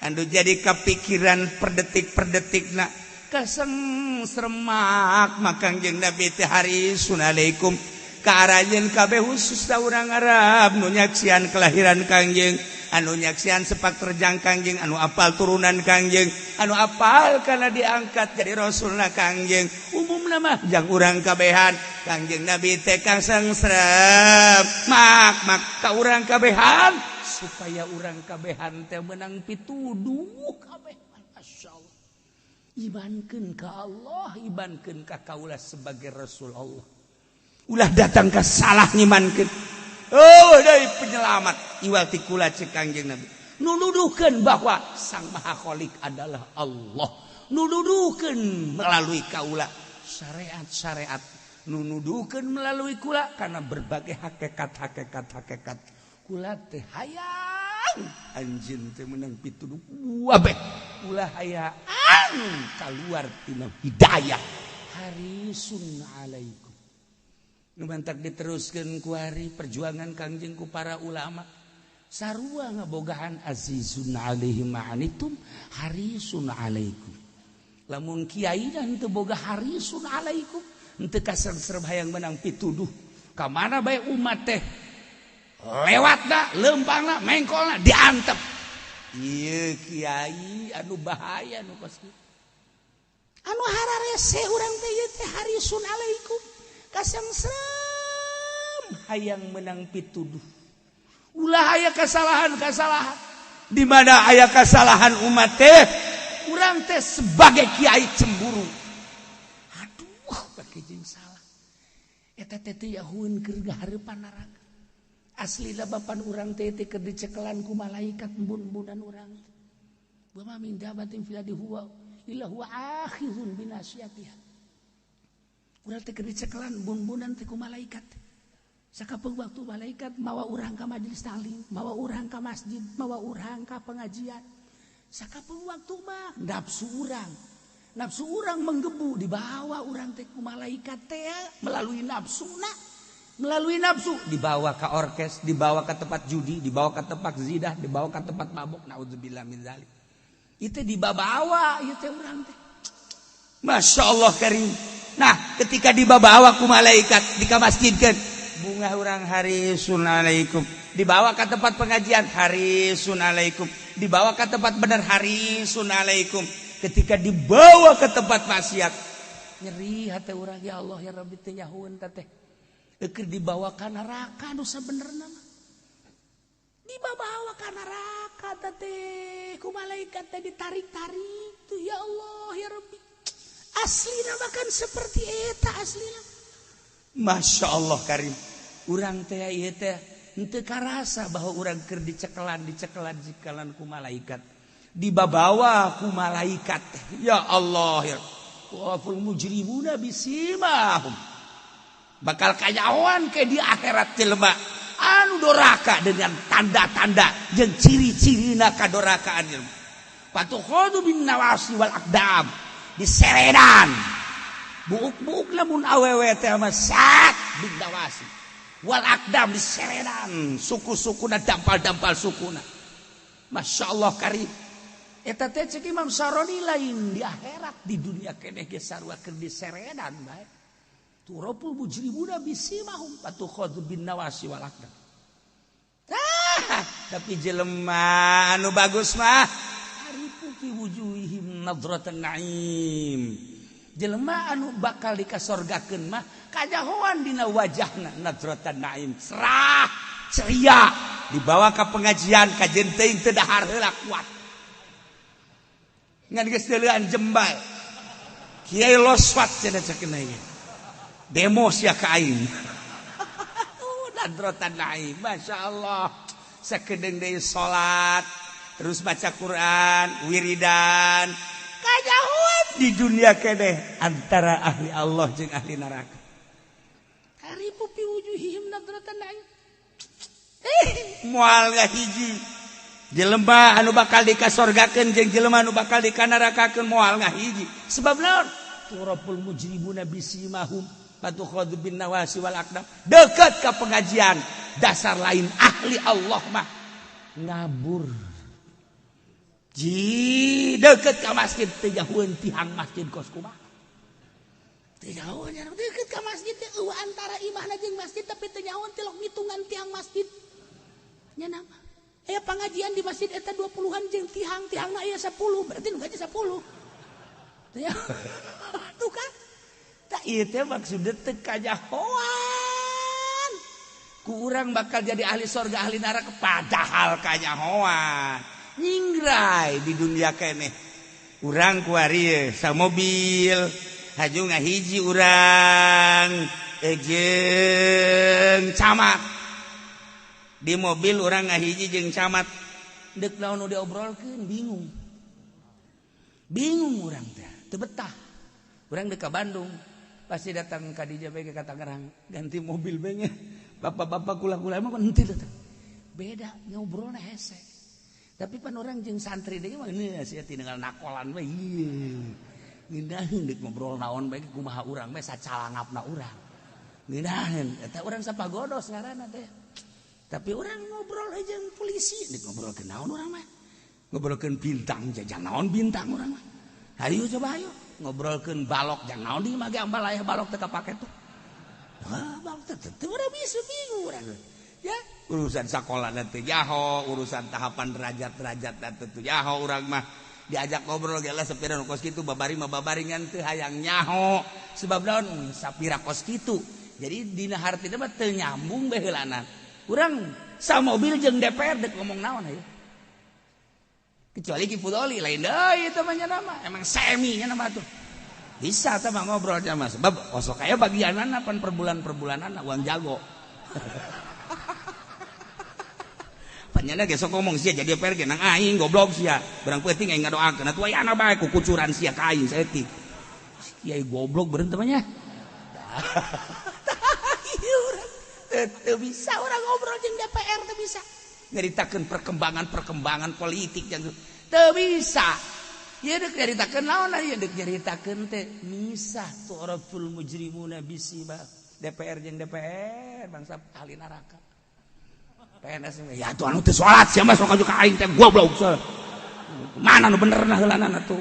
anu jadi kapikiran per detik per detikna kaseng seremak Kangjeng Nabi teh harisun alaikum ka aranjeun kabeh, khususna urang Arab nu nyaksian kelahiran Kangjeng, anu nyaksian sepak terjang Kangjeng, anu apal turunan Kangjeng, anu apal karena diangkat jadi rasulna Kangjeng. Umumna mah jang urang kabehan Kangjeng Nabi teh kasengserem mak mak ka urang kabehan supaya urang kabehan teh menang pituduh kabeh. Masyaallah, imankeun ka Allah, imankeun ka kaula sebagai rasul Allah. Ulah datang ke salah ngimankeun. Oh, dari penyelamat iwal ti kula, cek Kangjeng Nabi, nuduhkeun bahwa Sang Maha Khalik adalah Allah, nuduhkeun melalui kaula syariat-syariat, nuduhkeun melalui kula karena berbagai hakikat hakikat hakikat. Kula teh hayang anjeun teh menang pituduh kabeh, ulah hayang keluar tina hidayah. Harisun alaikum. Nu mantak diteruskeun kuari perjuangan Kangjeng ku para ulama sarua ngabogaan azizun alaihi ma anittum harisun alaikum. Lamun kiai dan teu boga harisun alaikum, henteu kasengserem hayang menang pituduh, ka mana bae umat teh lewatna, lempangna, mengkolna diantep. Ieu kiai anu bahaya nu kos kitu. Anu hararese urang teh ieu teh harisun alaikum, kasengserem hayang menang pituduh, ulah aya kesalahan-kesalahan. Di mana aya kesalahan umat teh, urang teh sebagai kiai cemburu, aduh, pakai jeung salah eta teh teu yahueun keur hareupan neraka. Aslina bapan urang teh teh keur dicekelan ku malaikat embun-embunan urang. Wa ma min dabatin fil ardi huwa illa huwa akhizun binasiyatiha. Urang teh keur dicekelan embun-embunan teh ku malaikat. Sakapeung waktu malaikat mawa urang ka majelis taklim, mawa urang ka masjid, mawa urang ka pengajian. Sakapeung waktu mah nafsu urang. Nafsu urang menggebu, dibawa urang teh ku malaikat teh melalui nafsuna. Melalui nafsu dibawa ke orkes, dibawa ke tempat judi, dibawa ke tempat zina, dibawa ke tempat mabuk. Naudzubillah min zalik. Itu dibawa ieu teh urang teh. Masya Allah karim. Nah, ketika dibawa ku malaikat di masjidkeun, bunga urang harisun alaikum. Dibawa ke tempat pengajian harisun alaikum. Dibawa ke tempat benar harisun alaikum. Ketika dibawa ke tempat maksiat, nyeri hati urang, ya Allah ya Rabbi, teh nyahueun teh. Keur dibawa ka neraka nu sabenerna mah. Dibawa ka neraka teh ku malaikat teh ditarik-tarik tuh, ya Allah ya Rabbi. Aslina bahkan seperti eta aslina. Masya Allah karim. Urang teh ieu teh Henteu karasa bahwa urang keur dicekelan dicekalan ku malaikat. Dibabawa ku malaikat. Ya Allah ya. Waful mujrimuna bisimahum. Bakal kanyahoan ke di akhirat jelema anu doraka dengan tanda-tanda jeung ciri-cirina kadorakaan jelema. Patukhadu bin nawasi wal aqdam diseredan. Buuk-buuk lamun awewe teh mah sat bin nawasi. Wal aqdam diseredan, suku-sukuna dampal-dampal sukuna. Masya Allah karim. Eta teh cek Imam Saroni lain di akhirat di dunia keneh ge sarua keur diseredan bae. Turapul mujrimuna bisimahum patukhadu bin nawasi wal aqdam. Tah, tapi jelema anu bagus mah arifu fi wujuhihim nadratan na'im. Jelema anu bakal dikasorgakeun mah kajahoan dina wajahna nadratan na'im, cerah, ceria, dibawa ka pengajian kajen teuing teu dahar heula kuat. Ngan geus deuleuan jembal. Kiai loswat cenah ceuk ieu. Demo sia ka aing. Nadratan na'im, Masya Allah. Sakedeung deui salat, terus baca Quran, wiridan. Kajahuan di dunia keneh antara ahli Allah jeung ahli neraka. Arifu fi wujuhihim nadratan na'im. Moal ngahiji. Jelema anu bakal dikasorgakeun jeung jelema anu bakal dikanarakakeun moal ngahiji. Sebab naon? Turapul mujrimuna bisimahum patukhadu bin nawasi wal aqdam. Deket ka pengajian, dasar lain ahli Allah mah ngabur. Ji deket ka masjid teu jauheun tihang masjid kos kumaha. Teu jauheun nya deket ka masjid teh eueuh antara imahna jeung masjid tapi teu jauheun tilok ngitungan tiang masjid. Nya nama. Aya pengajian di masjid eta 20-an jeung tihang, tihangna aya 10, berarti nu gaji 10. Tuh kan? Tak ieu teh maksudna teu kanyahoan. Ku urang bakal jadi ahli sorga ahli neraka padahal kanyahoan. Nyingrai di dunia keneh. Urang kuari samobil, haju ngahiji urang jeung camat. Di mobil urang ngahiji jeung camat. Deuk naon nu diobrolkeun bingung. Bingung urang teh, teu betah. Urang deuk ka Bandung, pasti datang ka dieu bae ka Tangerang, ganti mobil bae nya. Bapak-bapak kula-kula emang henteu datang. Beda ngobrolna hese. Tapi pan orang jeung santri deui mah geus sia tinggal nakolan we ieu. Ngeunaheun deuk ngobrol naon bae kumaha urang bae sacalangapna urang. Ngeunaheun eta urang sapagodos ngaranna teh. Tapi urang ngobrol jeung polisi deuk ngobrolkeun naon urang mah. Ngobrolkeun bintang jajang naon bintang urang mah. Hayu coba hayu ngobrolkeun balok jang naon di mah ge ambal aya balok teu kapake tuh. Hah, balok teh teu urang bisa bingung urang. Ya, urusan sekolah nanti jaho, urusan tahapan derajat-derajat nanti jaho urang mah diajak ngobrol ge lah sapira nu kos kitu babari mah babari ngan teu hayang nyaho sebab naon sapira kos kitu. Jadi dina hartina mah teu nyambung bae heulana. Urang samobil jeung DPR deuk ngomong naon hayu. Kecuali Ki Fudoli lain deui eta mah nya nama, emang semi nya nama tuh. Bisa tah mah ngobrol sama sebab osok aya bagianana pan per bulan-perbulanana uang jago. Panyana ge sok ngomong sia jadi DPR ge nang aing goblok sia. Barang peuting aing ngadoakeun atuh aya bae kukucuran sia ka aing saeutik. Kiai goblok beureun teh mah nya. Teu bisa urang ngobrol jeung DPR teu bisa. Nyaritakeun perkembangan-perkembangan politik yang teu bisa. Ieu deuk nyaritakeun naon ieu deuk nyaritakeun teh misah tu'raful mujrimuna bisima. DPR jeung DPR bangsa ahli neraka. PNS ya tuh anu teu salat sia mah sok ka aing teh goblok. Mana nu benerna heulanana tuh.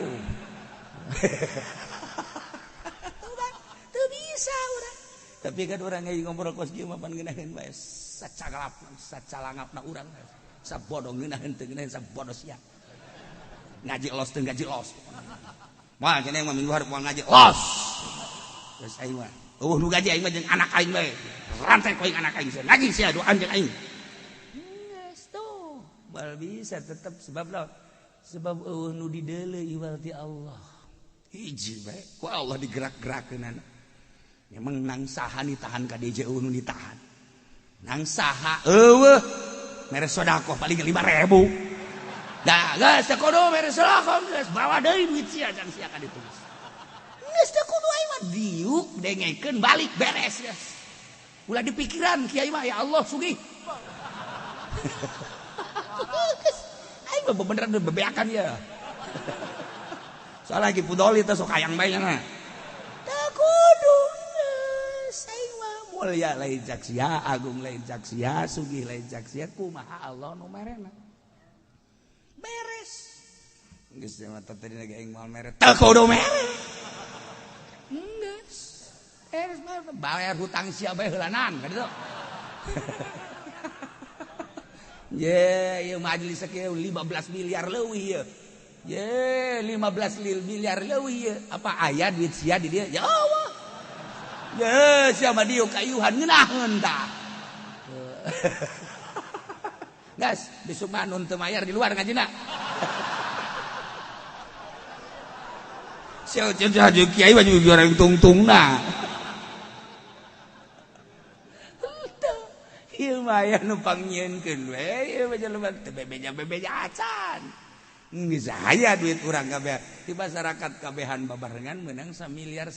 Teu bisa urang. Tapi kan urang ge ngobrol kos kieu mah pan ngeunaheun bae sacagalap sacalangapna urang. Sabodo ngeunaheun teu ngeunaheun sabodo sia. Ngaji los teu ngaji los. Moal cenah mah minggu hareup moal ngaji los. Geus aing mah. Eueuh nu gaji aing mah jeung anak aing bae. Rantai ku aing anak aing sia. Ngaji sia doan jeung aing. Tuh, bal bisa tetep sebab lawan. Sebab eueuh nu dideuleu iwal ti Allah. Hiji bae ku Allah digerak-gerakeunana. Memang nang saha ditahan ka DJ eueuh nu ditahan. Nang saha eueuh mere sedekah paling 5.000. Dah geus teu kudu mere sedekah geus bawa deui duit sia jang sia ka ditu. Geus teu kudu aing mah diuk dengekeun balik beres geus. Ulah dipikiran kiai mah ya Allah sugih. Aing mah beneran bebeakan ya. Soalnya lagi pudoli teh sok hayang bae nya. Teu kudu geus aing mah mulia lain cak sia, agung lain cak sia, sugih lain cak sia, kumaha Allah nu merena. Beres. Geus mah tadi lagi aing moal mere. Teu kudu mere. Geus. Beres mah bayar hutang sia bae heulanan ka ditu. Ye, ieu majelis kieu 15 miliar leuwih ieu. Ye, 15 miliar leuwih ieu. Apa aya duit sia di dieu? Ya Allah. Ye, sia mah dieu kayuhan ngeunaheun tah. Gas, besok mah nun teu mayar di luar ngajina. Sia jeung kiai mah juga orang tungtungna. Ieu mah aya nu pangnyieunkeun we, ieu mah jelema teu bebeja-bebeja acan. Geus aya duit urang kabeh di masyarakat kabehan babarengan meunang 1,5 miliar.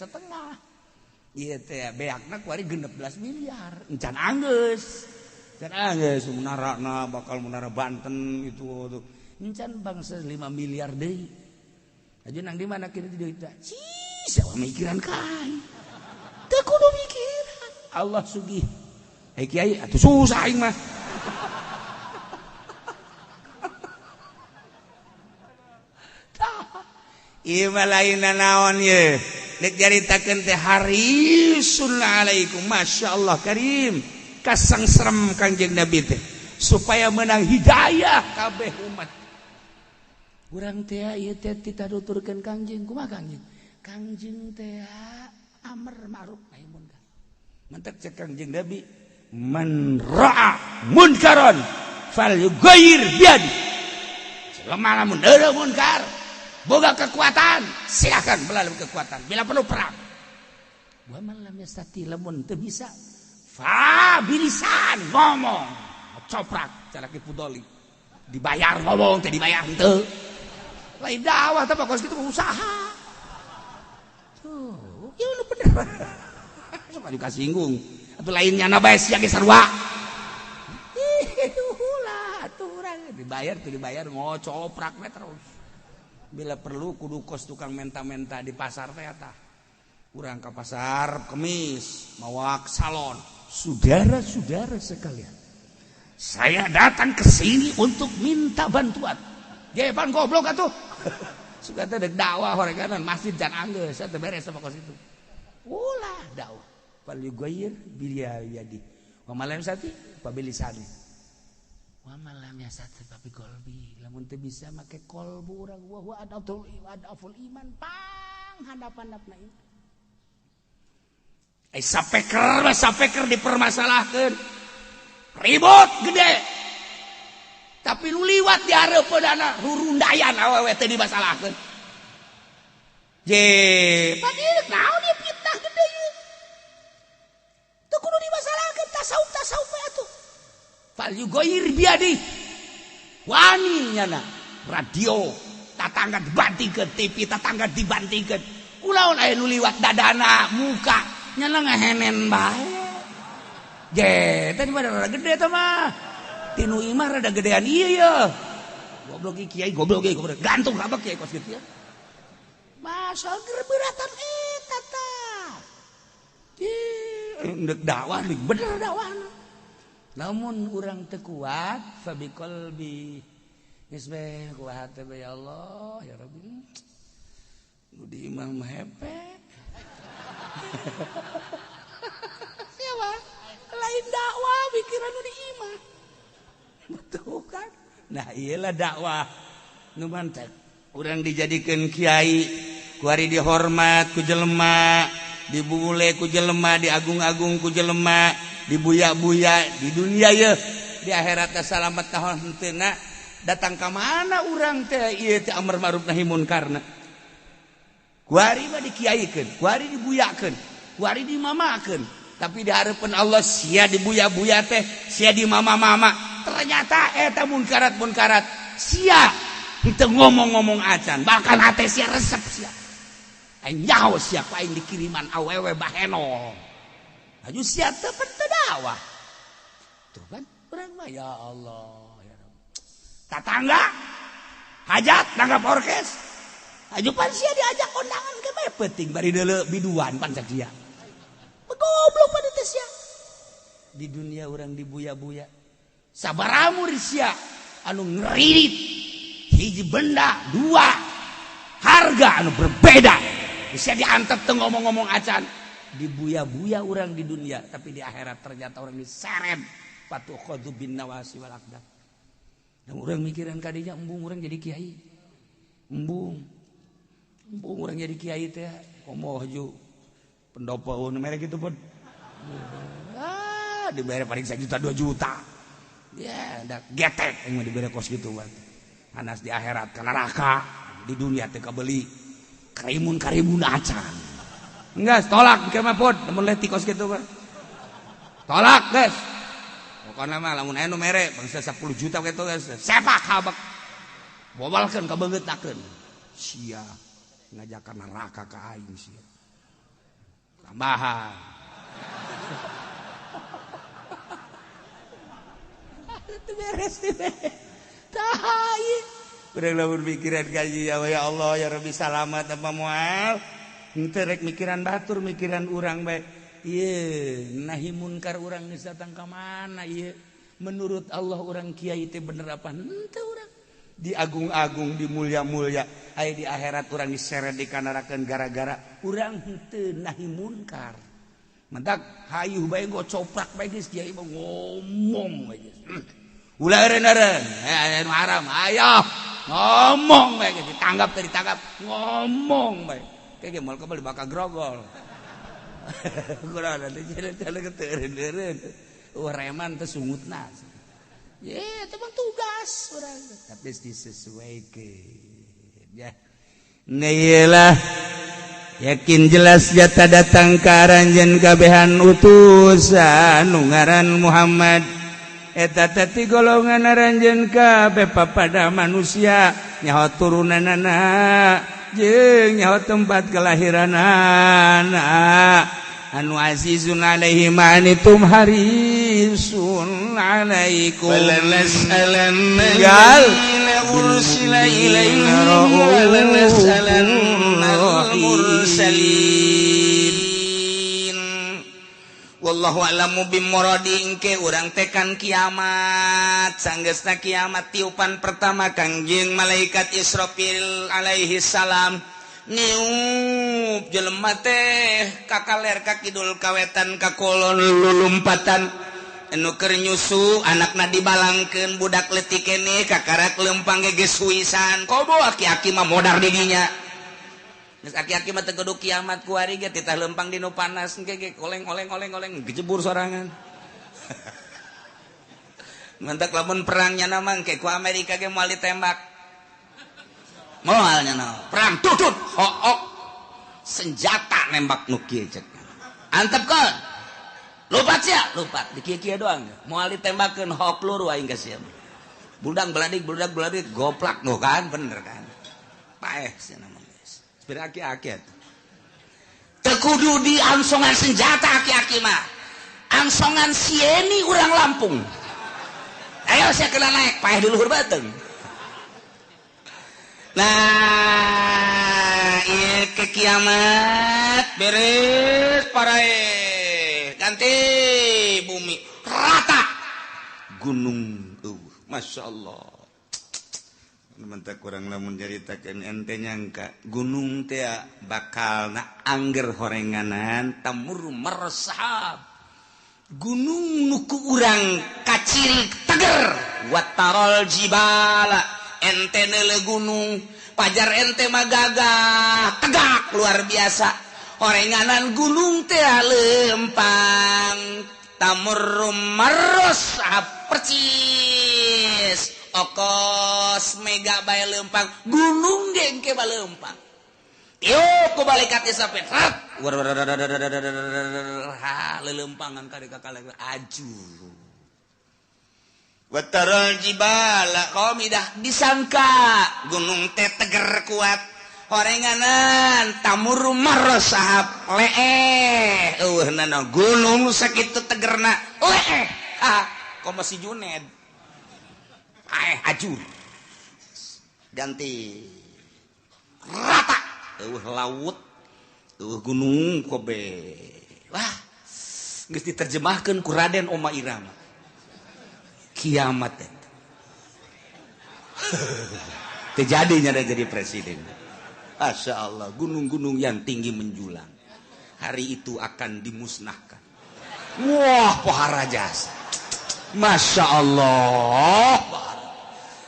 Ieu teh beakna kuari 16 miliar. Encan anggeus. Encan anggeus munarana bakal munara Banten gitu tuh. Encan bangsa 5 miliar deui. Aju nang di mana kieu duit teh? Cih, sawa mikiran ka aing. Teu kudu mikiran. Allah sugih. Eh kiai atuh susah aing mah. Ieu mah lain naon ye. Dek caritakeun teh harisun alaikum masyaallah karim. Kasangserem Kangjeng Nabi teh supaya menang hidayah kabeh umat. Urang teh ieu teh titaduturkeun Kangjeng kumaha Kangjeng? Kangjeng teh amar ma'ruf nahi munkar. Mantak cek Kangjeng Nabi man ra'a munkaran falyughayyir biyadi. Selama lamun eueuh munkar boga kekuatan silakan melalui kekuatan bila perlu perang. Wa man lam yastati lamun teu bisa fa bilisan ngomong coprak cara ki pudoli dibayar ngomong teh dibayar henteu. Lain dakwah teh kos kitu usaha. Tuh, ieu nu bener. Sok anu kasinggung. Atau lainnya na bae sia ge sarua. Ih, ulah atuh urang dibayar tuh dibayar ngocoprak we terus. Bila perlu kudu kos tukang menta-menta di pasar teh eta. Urang ka pasar Kemis mawak salon. Saudara-saudara sekalian, saya datang ke sini untuk minta bantuan. Jepan goblok atuh. Suka teh dek dakwah horeganan masjid jan anggeus teh beres sama kos itu. Ulah dakwah. Fal yughayyir bil yadi. Wa ma lam yastati fa bilisani. Wa ma lam yastati fa bi qalbi. Lamun teu bisa make qalbu urang wa huwa adaful iman pang handap-handapna iman. Ai sapeker sapeker dipermasalahkeun. Ribut gede. Tapi nu liwat di hareupeunana rurundayan awewe teh dimasalahkeun. Je, padahal naon ieu fitnah gede ieu. Teu kudu dimasalahkeun tasawuf-tasawuf we atuh. Fal yughayyir biyadi. Wani nyana radio tatangga dibantingkeun, TV tatangga dibantingkeun. Kulaon aya nu liwat dadana muka nyana ngahenen bae. Je, teh di mana rada gede teh mah. Tinu imah rada gedean ieu ye. Goblok ieu kiai, goblok ieu goblok. Gantung kabeh kiai kos kitu ya. Masa gerberatan eta tah. Ih, ndek dakwah bener dakwahna. Lamun urang teu kuat fa bi qalbi. Geus we kuat teh ya Allah, ya Rabbi. Nu di imah mah hepe. Siapa? Lain dakwah pikiran nu di imah. Betul kan? Nah, iyalah dakwah nu mantek. Urang dijadikeun kiai, kuari dihormat ku jelema, dibule ku jelema, diagung-agung ku jelema, dibuya-buya di dunia ye, di akhirat salamet tahun henteuna datang ka mana urang teh ieu teh amar ma'ruf nahi munkarna. Kuari mah dikiaikeun, kuari dibuyakeun, kuari dimamakeun. Tapi di hareupeun Allah sia dibuya-buya teh, sia di mama-mama. Ternyata eta munkarat-munkarat sia henteu ngomong-ngomong acan, bahkan hate sia resep sia. Aing nyaho sia ku aing dikiriman awewe baheno. Aju sia teu teu dakwah. Tuh kan urang mah ya Allah ya Rabb. Tatangga hajat nanggap orkes. Aju pan sia diajak kondangan ke bae penting bari deuleu biduan pan sia. Goblok pada teh sia. Di dunia urang dibuya-buya. Sabaraha sia anu ngeririt hiji benda dua harga anu berbeda. Bisa diantep teu ngomong-ngomong acan. Dibuya-buya urang di dunia, tapi di akhirat ternyata orang diseret patukhadzu bin nawasi wal aqdam. Dan urang mikiran kadinya embung urang jadi kiai. Embung. Embung urang jadi kiai teh komo haju pendopo merek gitu pun. Ah, dibayar paling 1 juta 2 juta. Ya, da getek yang dibere kos gitu bang. Anas di akhirat ke neraka, di dunia teh kabeli karimun-karimun acan. Enggak, tolak mikir mah pod, lamun leutik kos gitu bang. Tolak, guys. Pokona mah lamun aya nu mere bangsa 10 juta kitu guys. Sepak habek. Bobalkeun ka beungeutakeun. Sia ngajakan neraka ka aing sia. Tambahan. Itu beres teh. Tai. Urang lamun mikiran kaji ya Allah ya Rabbi salamat apa moal. Henteu rek mikiran batur mikiran urang bae. Ieu nahi munkar urang geus datang ka mana ieu? Menurut Allah urang kiai teh bener apa henteu urang? Diagung-agung, dimulia-mulia, aya di akhirat urang diseret dikanarakeun gara-gara urang henteu nahi munkar. Mentak hayuh bae gocoprak bae geus kiai mah ngomong bae geus. Ulah eureun-eureun, aya nu haram, ayo ngomong bae geus ditanggap teh ditangkap, ngomong bae. Kayak moal kebal bakal grogol. Kurang nanti jalan teu eureun-eureun. Wah reman teh sungutna. Ye, itu mah tugas urang tapi disesuaikan ya. Neilah yakin jelas jata datang ka aranjeun kabehan utusan nu ngaran Muhammad eta teh ti golongan aranjeun kabeh papada manusia nyaho turunanana jeung nyaho tempat kelahiranana anu azizun alaihi ma anitum harisun alaikum walanas'alanna ursila ilaihim walanas'alannal mursalin. Wallahu a'lamu bimuradi engke urang tekan kiamat sanggeusna kiamat tiupan pertama Kangjeng malaikat Israfil alaihi salam niup jelema teh kakaler ka kidul kawetan ka kolon lulumpatan anu keur nyusu anakna dibalangkeun budak leutik keneh kakarak lempang ge geus huisan komo aki-aki mah modar di dinya geus aki-aki mah teu kudu kiamat ku ari ge titah lempang di nu panas engke ge oleng-oleng-oleng-oleng gejebur sorangan. Mantak lamun perangnya na mah engke ku Amerika ge moal ditembak. Moalnya na perang tutut hook senjata nembak nu kieu cek. Antepkeun. Lupat sia, lupat di kieu-kieu doang. Moal ditembakeun hook peluru aing ka sia. Budak beladik goplak nu kan bener kan. Paeh sia mah geus. Sepira aki-aki atuh. Teu kudu diangsongan senjata aki-aki mah. Angsongan sieni urang Lampung. Ayo sia kena naik paeh di luhur bateung. Nah, ieu ke kiamat beres parae ganti bumi rata gunung Masya Allah. Mentak kurang lamun nyaritakeun ente nyangka gunung teh bakal na angger horenganan tamur mersahab gunung nu ku urang kaciri teger watarol jibala ente neule gunung pajar ente mah gagah tegak luar biasa horenganan gunung teh lempang tamur mersahab percis okos mega bae lempang gunung ge engke balempang Tiup ku malaikat Israfil. Ha leuleumpangan ka kaleng aju. Wataral jibala qamidah disangka gunung teh teger kuat. Horenganan tamur marra sahab leeh eueuhnana gunung sakitu tegerna leeh. Ha komo si Juned. Aeh ajur. Ganti rata eueuh laut eueuh gunung kobe. Wah geus diterjemahkeun ku Raden Oma Irama kiamat eta teu jadinya jadi presiden. Masya Allah, gunung-gunung yang tinggi menjulang hari itu akan dimusnahkan. Wah pohara jasa. Masya Allah,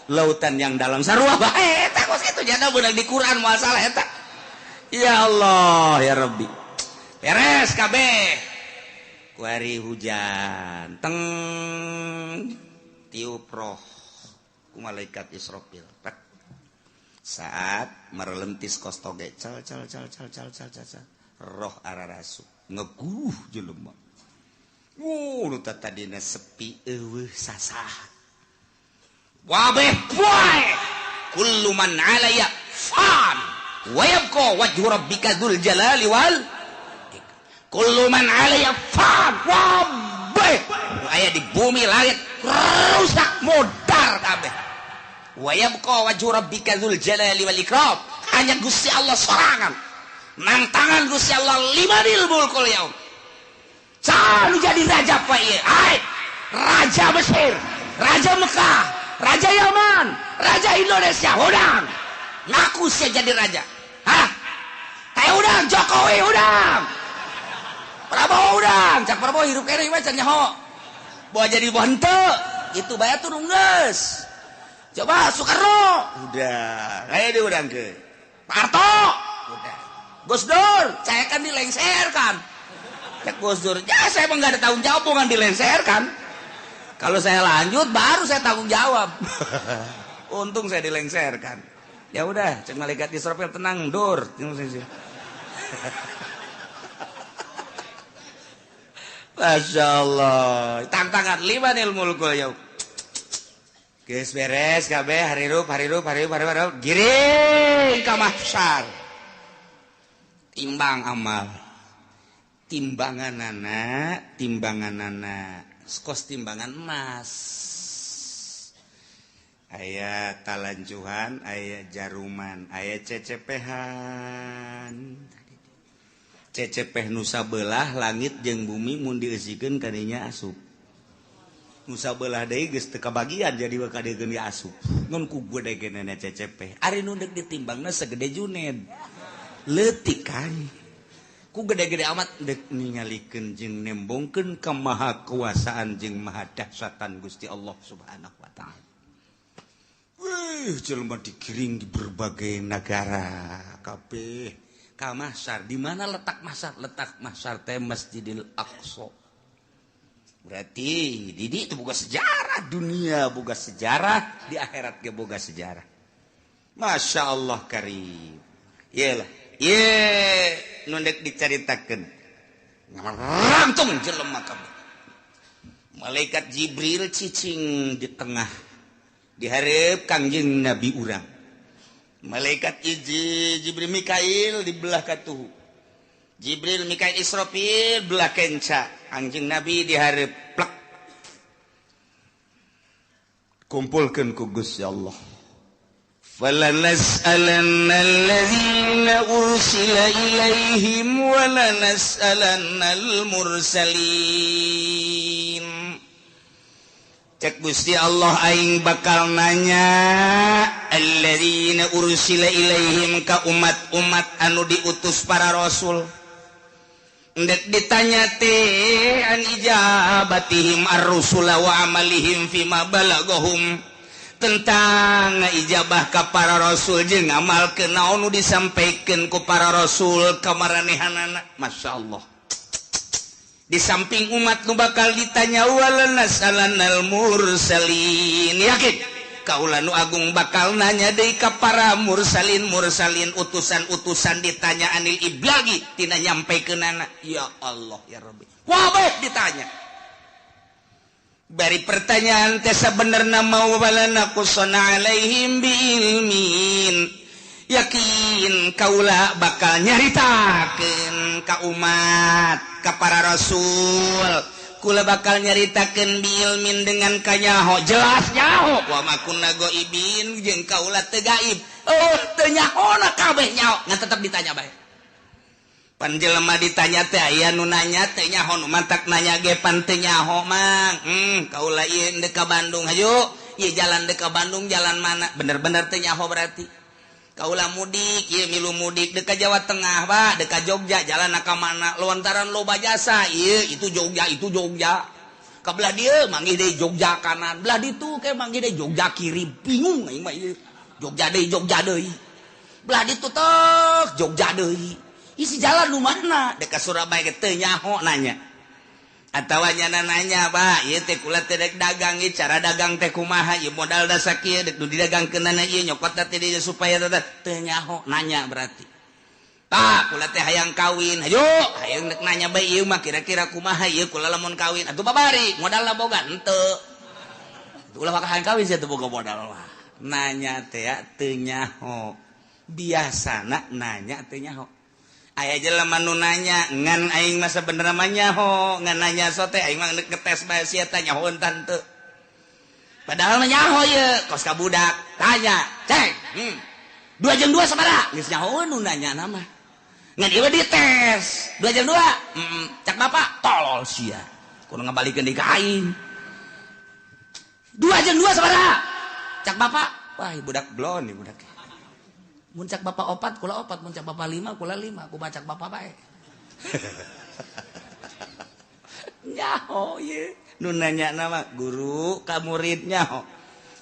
lautan yang dalam sarua bae eta kos kitu jana beunang di Quran masalah eta. Ya Allah ya Rabbi. Beres kabeh. Kuari hujan teng tiup roh ku malaikat Israfil. Saat merelentis kos toge cal cal cal cal cal cal cal roh ararasu ngeguh jelema. Wuh nu tadina sepi eueuh sasah. Wabeh poe kullu man 'alaya fan wa yabqa wajhu rabbika dzul jalali wal kullu man 'alaya fan. Wabeh aya di bumi langit rusak modar kabeh. Wa yabqa wajhu rabbika dzul jalali wal ikram. Hanya Gusti Allah sorangan nang tangan Gusti Allah limanil mulkul yaum. Sanu jadi raja pa ieu? Ai raja Mesir, raja Mekah, raja Yaman, raja Indonesia, udang ngaku saya jadi raja. Hah? Kayak udang Jokowi udang, Prabowo udang, cak Prabowo hirup kene mah can nyaho. Bawa jadi bawa henteu, itu bae turun geus. Coba Soekarno, udah, kayak dia udang ke. Pak Harto, udah. Gus Dur, saya kan dilengserkan. Cak Gus Dur, ya saya emang gak ada tanggung jawab bukan dilengserkan. Kalau saya lanjut baru saya tanggung jawab. Untung saya dilengserkan. Ya udah, cek malaikat Israfil tenang, dur. Masya Allah. Tantangan limanil mulkul yaum. Geus beres kabeh harirup harirup harirup harirup giring ka mahsyar. Timbang amal. Timbanganana, timbanganana. Kos timbangan emas. Aya talanjuhan, aya jaruman, aya cecepehan. Cecepeh nu sabelah langit jeung bumi mun dieusikeun kadinya asup. Nu sabelah deui geus teu kabagian jadi kadegeun ge asup. Ngan ku gede-gedena cecepeh. Ari nu deuk ditimbangna segede Juned. Leutik kan. Ku gede-gede amat deuk ningalikeun jeung nembongkeun kemahakuasaan jeung maha dahsyatan Gusti Allah Subhanahu wa taala. Wih, jelema digiring di berbagai negara kabeh ka mahsyar. Di mana letak mahsyar? Letak mahsyar teh Masjidil Aqsa. Berarti di itu boga sejarah dunia, boga sejarah di akhirat ge boga sejarah. Masya Allah karim. Iyalah, ye nu deuk dicaritakeun. Ngarangtung jelema kabeh. Malaikat Jibril cicing di tengah dihareup Kangjeng Nabi urang. Malaikat Jibril Mikail di belah katuhu. Jibril Mikail Israfil belah kenca. Kangjeng Nabi dihareup plek. Kumpulkeun ku Gusti Allah. Falanas'alanna allazina ursila ilaihim wa lanas'alannal mursalin. Cek Gusti Allah aing bakal nanya alladzina ursila ilaihim ka umat-umat anu diutus para rasul. Ndek ditanya teh an ijabatihim ar-rusula wa amalihim fima balagahum, tentang ijabah ka para rasul jeung ngamalkeun naon nu disampaikeun ku para rasul ka maranehanana. Masya Allah. Di samping umat nu bakal ditanya wala nasalanal mursalin. Yakin Kaula nu agung bakal nanya deui ka para mursalin mursalin utusan-utusan ditanya anil iblagi tina nyampekeunana. Ya Allah ya Rabbi. Wabeh ditanya. Bari pertanyaan teh sabenerna mau walana qusana alaihim biilmin. Yakin kaula bakal nyaritakeun ka umat, ka para rasul. Kula bakal nyaritakeun biilmin dengan kanyaho jelas nyaho wa ma kunna ghaibin jeung kaula teu gaib. Oh teu nyahona kabeh nyaho ngan tetep ditanya bae. Pan jelema ditanya teh aya nu nanya teh nyaho nu mantak nanya ge pan teu nyaho mang. Kaula ieu deuk ka Bandung hayu ieu jalan deuk ka Bandung jalan mana bener-bener teu nyaho berarti. Kaula mudik ieu milu mudik deuk ka Jawa Tengah Pak deuk ka Jogja jalan ka mana lontaran loba jasa ieu itu Jogja itu Jogja ka belah dieu manggih deui Jogja kanan belah ditu ke manggih deui Jogja kiri bingung aing mah ieu Jogja deui belah ditu tek Jogja deui isi jalan nu mana deuk ka Surabaya ge teu nyaho nanya atawa nyana nanya Pak ieu teh kula teh dek dagang ieu cara dagang teh kumaha ieu modal da sakieu dek nu didagangkeunana ieu nyokot teh dieu supaya teu nyaho nanya berarti. Pak kula teh hayang kawin hayu hayang dek nanya bae ieu mah kira-kira kumaha ieu kula lamun kawin atuh babari modalna boga henteu ulah maka hayang kawin sia teu boga modal mah nanya teh teu nyaho biasana nanya teu nyaho. Aya jelema nu nanya ngan aing mah sabenerna mah nyaho ngan nanya sote aing mah ngetes bae sia teh nyahoeun tante. Padahal mah nyaho ieu kos ka budak tanya cek 2 jeung 2 sabaraha geus nyahoeun nu nanya mah ngan ieu dites 2 jeung 2 cak bapak tolol sia kudu ngabalikeun deui ka aing 2 jeung 2 sabaraha cak bapak wah budak blon ieu budak. Mun cak bapak opat kula opat, mun cak bapak lima kula lima, ku bacak bapak bae. Nyaho ieu nu nanya nama guru ka murid nyaho.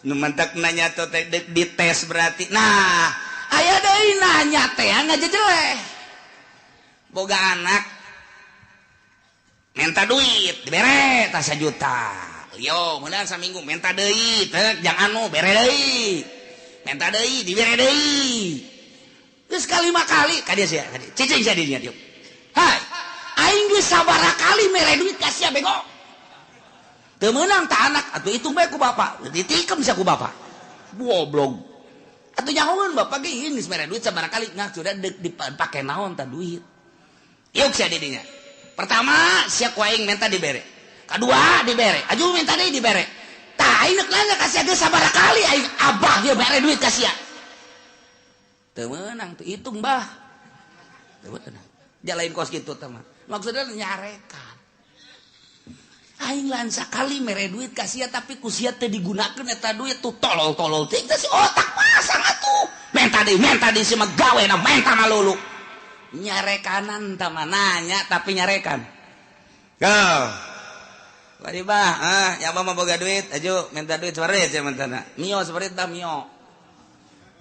Nu mantak nanya teh dites berarti. Nah, aya deui nanya teh ngajejeleh. Boga anak minta duit dibere tah 1 juta. Yo, meunang saminggu minta deui teh jang anu bere deui. Minta deui dibere deui. Geus kalima kali ka dieu sia, ka dieu. Cicing sia di dieu. Hai, aing geus sabaraha kali mere duit ka sia bego. Teu meunang ta anak atuh hitung bae ku bapak. Ditikem sia ku bapak. Goblok. Atuh nyahoeun bapak ge ieu geus mere duit sabaraha kali ngah sudah deuk dipake naon ta duit. Yuk sia di dinya. Pertama sia ku aing minta dibere. Kadua dibere. Aju minta deui dibere. Tah aing nanya ka sia geus sabaraha kali aing abah ieu mere duit ka sia. Teu meunang teu hitung bah. Teu meunang. Jalain kos kitu teh mah. Maksudna nyarekan. Aing lain sakali mere duit ka sia tapi ku sia teu digunakeun eta duit tuh tolol-tolol teh si otak pasang atuh. Menta deui si mah gawena menta malulu. Nyarekanan tah mah nanya tapi nyarekan. Go. Bari bah, ya abah mah boga duit, aju minta duit separit sia mentana. Mio separit dah mio.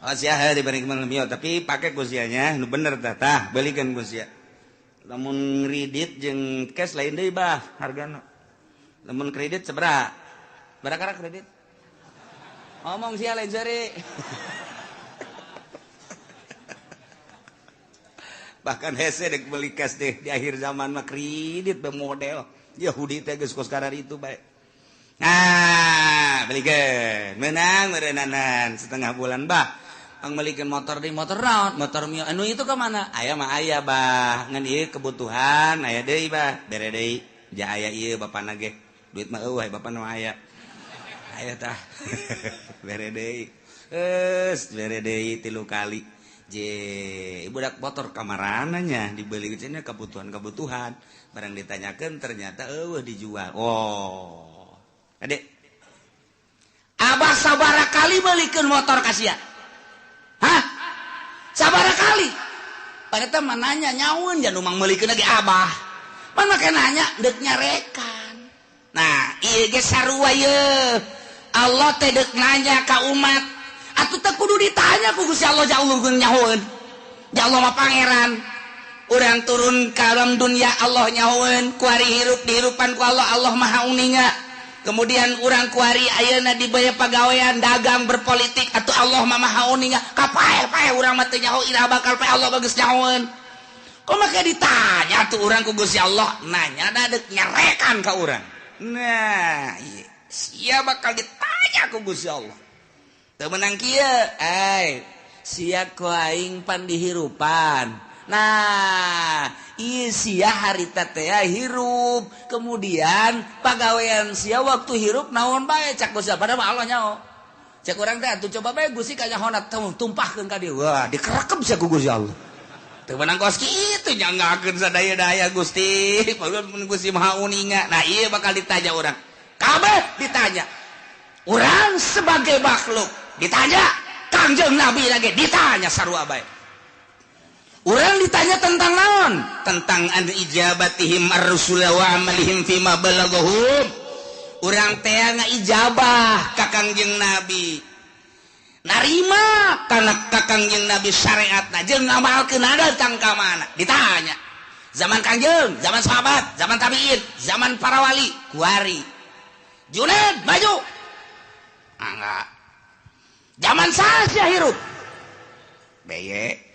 Oh sia heuh diberi mio, tapi pake ku sianya nu bener tah tah, belikeun ku sia. Lamun kredit jeung cash lain deui bah hargana. Lamun kredit sabaraha? Barakara kredit? Ngomong sia lain seri. Bahkan hese dek beli cash deh di akhir zaman mah kredit be model. Yahudi teh geus kos karar itu bae. Nah, belikeun. Menang meureunanan setengah bulan bah. Ang melikeun motor di motor naon? Motor mio anu itu ka mana? Aya mah aya bah. Ngan ieu kebutuhan aya deui bah. Bere deui. Ja aya ieu bapana ge. Duit mah eueuh bapana mah aya. Aya tah. Bere deui. Geus bere deui 3 kali. Je, budak motor kamarananya dibeli cenah kebutuhan-kebutuhan. Barang ditanyakan ternyata eueuh dijual. Oh. Adek. Abah sabaraha kali belikeun motor ka sia? Hah? Sabaraha kali? Padahal teh mah nanya nyaun jan umang meulikeun lagi abah. Mana make nanya deuk nyarekan. Nah, ieu ge sarua ye. Allah teh deuk nanya ka umat. Atuh teh kudu ditanya ku Gusti Allah ja Allah nyahoeun. Ja Allah mah pangeran. Urang turun ka alam dunia Allah nyahoeun, ku ari hirup dihirupan ku Allah, Allah maha uninga. Kemudian urang kuari ayeuna dibayar pagawean dagang berpolitik atau Allah mah maha uninga kapae-pae urang mah teu nyaho iraha bakal pae Allah bagus nyahoeun. Kok maka ditanya tuh urang ku Gusti Allah nanya da deuk nyarekan ka urang. Nah, ieu sia bakal ditanya ku Gusti Allah. Teu meunang kieu, ai sia ku aing pan dihirupan. Nah, sia harita teh hirup, kemudian pagawean sia waktu hirup naon bae cak Gusti padahal mah Allah nyaho. Cek urang teh atuh coba bae Gusti kanyahona tumpahkeun ka dieu. Wah, dikerekep sia ku Gusti Allah. Teu meunang kos kitu nyanggakeun sadaya-daya Gusti, padahal mun Gusti Maha Uninga. Nah, ieu bakal ditanya urang. Kabeh ditanya. Urang sebagai makhluk ditanya, Kangjeng Nabi lagi ditanya sarua bae. Orang ditanya tentang naon? Tentang an ijabatihim ar-rusul wa amalihim fima balaghum. Urang teh ngaijabah ka Kangjeng Nabi. Narima kana ka Kangjeng Nabi syariatna jeung ngamalkeun datang ka mana? Ditanya. Zaman Kangjeng, zaman sahabat, zaman tabiin, zaman para wali, kuari. Junaid maju. Enggak. Zaman saha hirup? Beye.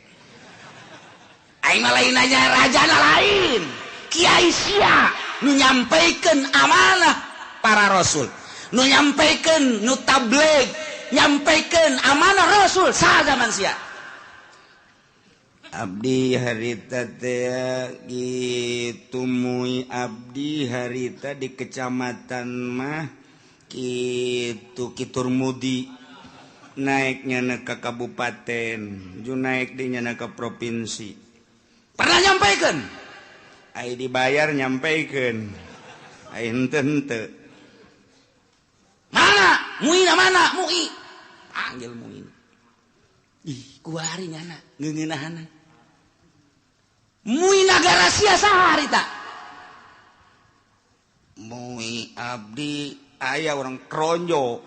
Aing mah lain nanya rajana lain. Kiai sia nu nyampaikan amanah para rasul, nu nyampaikan nu tabligh, nyampaikan amanah rasul saha zaman sia. Abdi harita teh gitu mui abdi harita di kecamatan mah kitu Kiturmudi naiknya ke kabupaten, ju naik dinya ke provinsi. Pernah nyampaikan? Ai dibayar nyampaikan. Ai henteu henteu. Mana? Muina mana? Mui. Panggil Muina. Ih, kuari nyana ngeungeunahana. Mui nagara sia saha harita? Mui abdi aya orang Kronjo.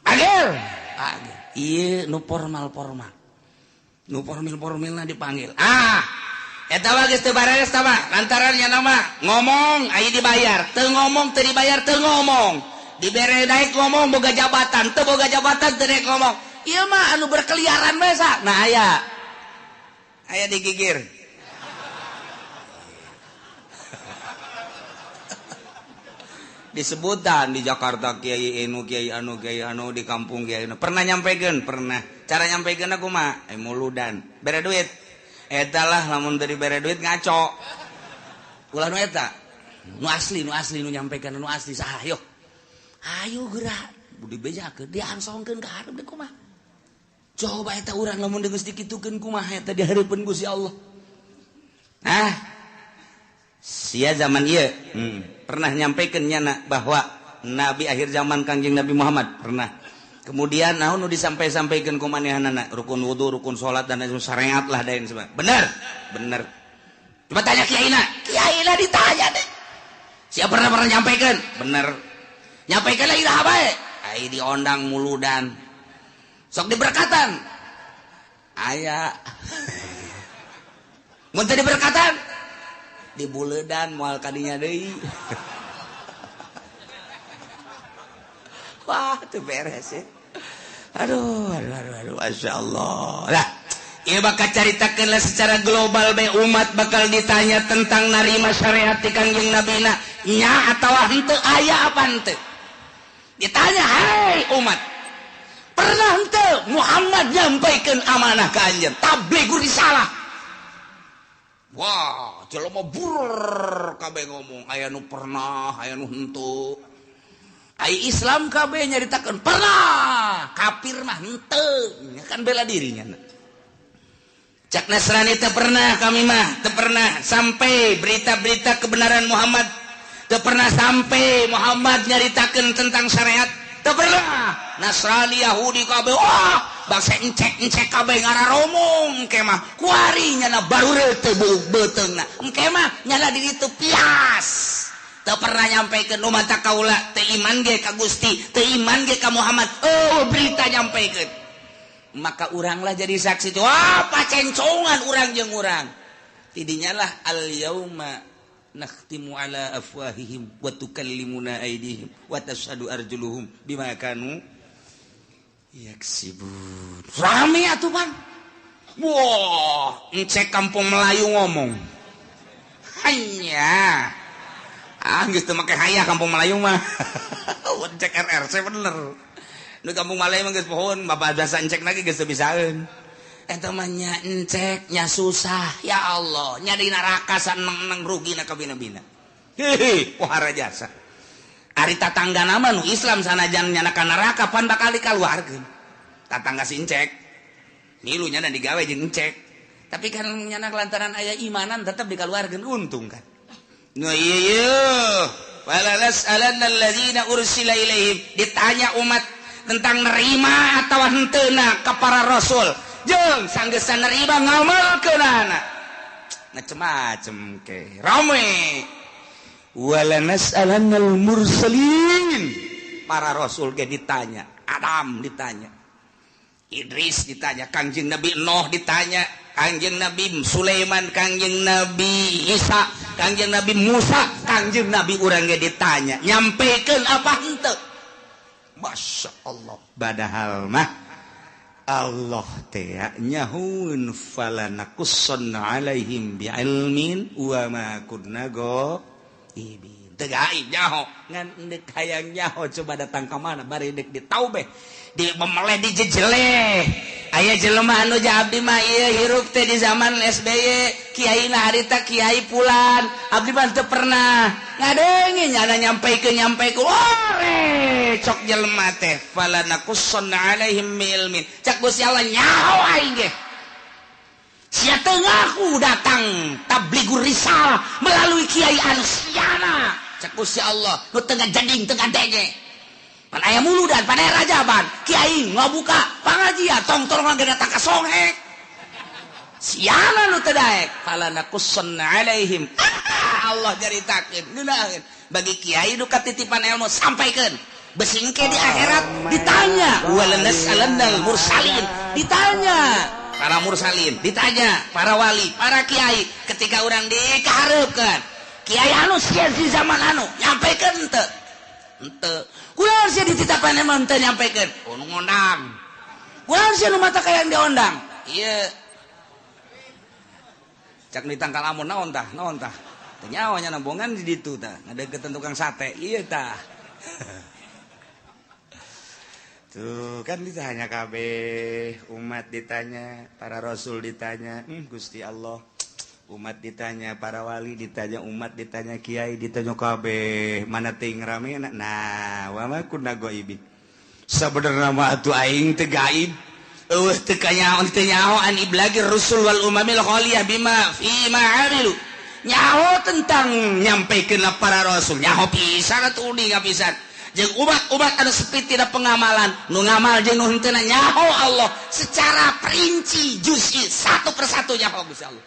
Panggil. Panggil. Ieu nu formal-formal. Nu formil-formilna dipanggil. Ah, eta mah geus teu bareres tah mah. Lantaran nya nama ngomong aya dibayar, teu ngomong teu dibayar teu ngomong. Dibere naik ngomong boga jabatan, teu boga jabatan teu naik ngomong. Ieu mah anu berkeliaran bae sa. Nah aya. Aya digigir. Disebutan di Jakarta kiai anu kiai anu kiai anu di kampung kiai anu. Pernah nyampekeun? Pernah. Cara nyampekeun aku mah muludan. Bere duit. Eta lah lamun teu dibere duit ngaco. Ulah nu eta. Nu asli nu nyampekeun nu asli saha yo. Ayo geura dibejakeun diangsongkeun ka hareup deui kumaha. Coba eta urang lamun geus dikitukeun kumaha eta di hareupeun Gusti Allah. Ah. Sia zaman ieu. Pernah nyampaikan nyana bahwa nabi akhir zaman Kangjeng Nabi Muhammad pernah. Kemudian naon nu disampai-sampaikan ku manehanana rukun wudu, rukun salat dan lain syariat lah dain sebagainya. Bener? Bener. Coba tanya kiaina. Kiaina ditanya deh. Siapa pernah nyampaikan? Bener. Nyampaikan lagi dah bae. Ai diondang muludan. Sok diberkatan. Aya. Mun teu diberkatan dibuledan moal kadinya deui. Wah, teu beres ya. Aduh, aduh, aduh, aduh, Masya Allah. Lah, ieu bakal caritakeun lah secara global bae umat bakal ditanya tentang narima syariat ti Kangjeng Nabina nya atawa henteu aya apa henteu. Ditanya, "Hai umat, pernah henteu Muhammad nyampaikeun amanah ka anjeun? Tabligh risalah." Wah, jelema burr kabeh ngomong aya nu pernah, aya nu henteu. Ai Islam kabeh nyaritakeun pernah, kafir mah henteu, kan bela dirinya. Cak Nasrani teu pernah kami mah, teu pernah sampai berita-berita kebenaran Muhammad, teu pernah sampai Muhammad nyaritakeun tentang syariat, teu pernah. Nasrani Yahudi kabeh wah, bangsa encek-encek kabeh ngararomong engke mah kuari nyana baru teu beuteungna. Engke mah nyana di ditu pias. Teu pernah nyampaikan umat kaula teu iman ge ka Gusti, teu iman ge ka Muhammad. Oh, berita nyampaikan. Maka uranglah jadi saksi. Wah, pacencongan urang jeung urang. Tidinya lah al yauma Nakhtimu ala afwahihim wa tukallimuna aydihim wa tashhadu arjuluhum bima kanu yaksibun. Rame atuh pan. Wah, encek kampung Melayu ngomong. Hanya ah geus teu make hayah kampung Melayu mah. Encek RRC bener. Nu kampung Melayu mah geus pohon, bapak biasa encek lagi geus teu bisaeun. Eta mah nya encek nya susah, ya Allah, nya di neraka saneng-neng rugi na kabina-bina. Hehe, pohara jasa. Ari tatangga nama nu Islam sanajan nyana ka neraka pan bakal dikaluarkeun. Tatangga si encek. Milu nyana digawe jeung encek. Tapi kan nyana lantaran aya imanan tetep dikaluarkeun, untung kan. Nu ieu ieu wala nas'alanna alladzina ursila ilaihim, ditanya umat tentang nerima atau henteuna ka para rasul. Jeung sanggeusna nerima ngamalkeunana. Macem-macem ke. Rame. Wala nas'alannal mursalin. Para rasul ge ditanya, Adam ditanya, Idris ditanya, Kangjeng Nabi Nuh ditanya, Kangjeng Nabi Sulaiman, Kangjeng Nabi Isa, Kangjeng Nabi Musa, Kangjeng Nabi urang ge ditanya, nyampekeun apa henteu? Masya Allah. Padahal mah Allah teh nyahun falanakussanna alaihim bi'ilmin wa ma kunna ghaibin. Teu gaib nyaho, ngan deuk hayang nyaho coba datang ka mana bari deuk ditaubeh, di memeleh dijejeleh. Aya jelema anu abdi mah ieu hirup teh di zaman SBY, kiai na harita kiai pulan, abdi mah teu pernah ngadenge nyana nyampeikeun nyampeikeun. Ore cok jelema teh falanakussanna alaihim bi'ilmin. Cak Gusti Allah nyaho aing ge. Sia teu ngaku datang tabligur risalah melalui kiai anu siana. Cak Gusti Allah nu teu ngajeding teu ngadenge. Pan aya muludan, pan aya rajaban, kiai ngabuka pangajian tong-tong ge datang ka songhek. Siana nu teu daek falanakussanna alaihim. Allah caritakeun ngeunaheun bagi kiai nu katitipan ilmu sampaikeun. Besingke di akhirat ditanya walanas'alannal mursalin, ditanya para mursalin, ditanya para wali, para kiai ketika urang dikahareupeun. Kiai anu sia di zaman anu nyampekeun teu? Henteu. Kunaon sia dititapan emang teu nyampekeun? Oh nu ngondang. Kunaon sia nu mata kayang diondang? Ieu. Cak ditangkal amun naon tah? Naon tah? Teu nyaho nya nambongan di ditu tah, ngadeukeutan tukang sate. Ieu tah. Tuh kan ditanya kabeh, umat ditanya, para rasul ditanya, Gusti Allah. Umat ditanya, para wali ditanya, umat ditanya, kiai ditanya kabeh, mana ting rame nah, wa ma kunna ghaibin. Sabenerna mah atuh aing teu gaib. Eueuh teu kanyaho teu nyaho an iblagir rusul wal umamil khaliyah bima fi ma amilu. Nyaho tentang nyampikeun para rasul, nyaho pisan atuh uning pisan. Jeung umat-umat anu sepi tina pengamalan, nu ngamal jeung nu henteu nyaho Allah secara perinci juz'i satu persatu nyaho Gusti Allah.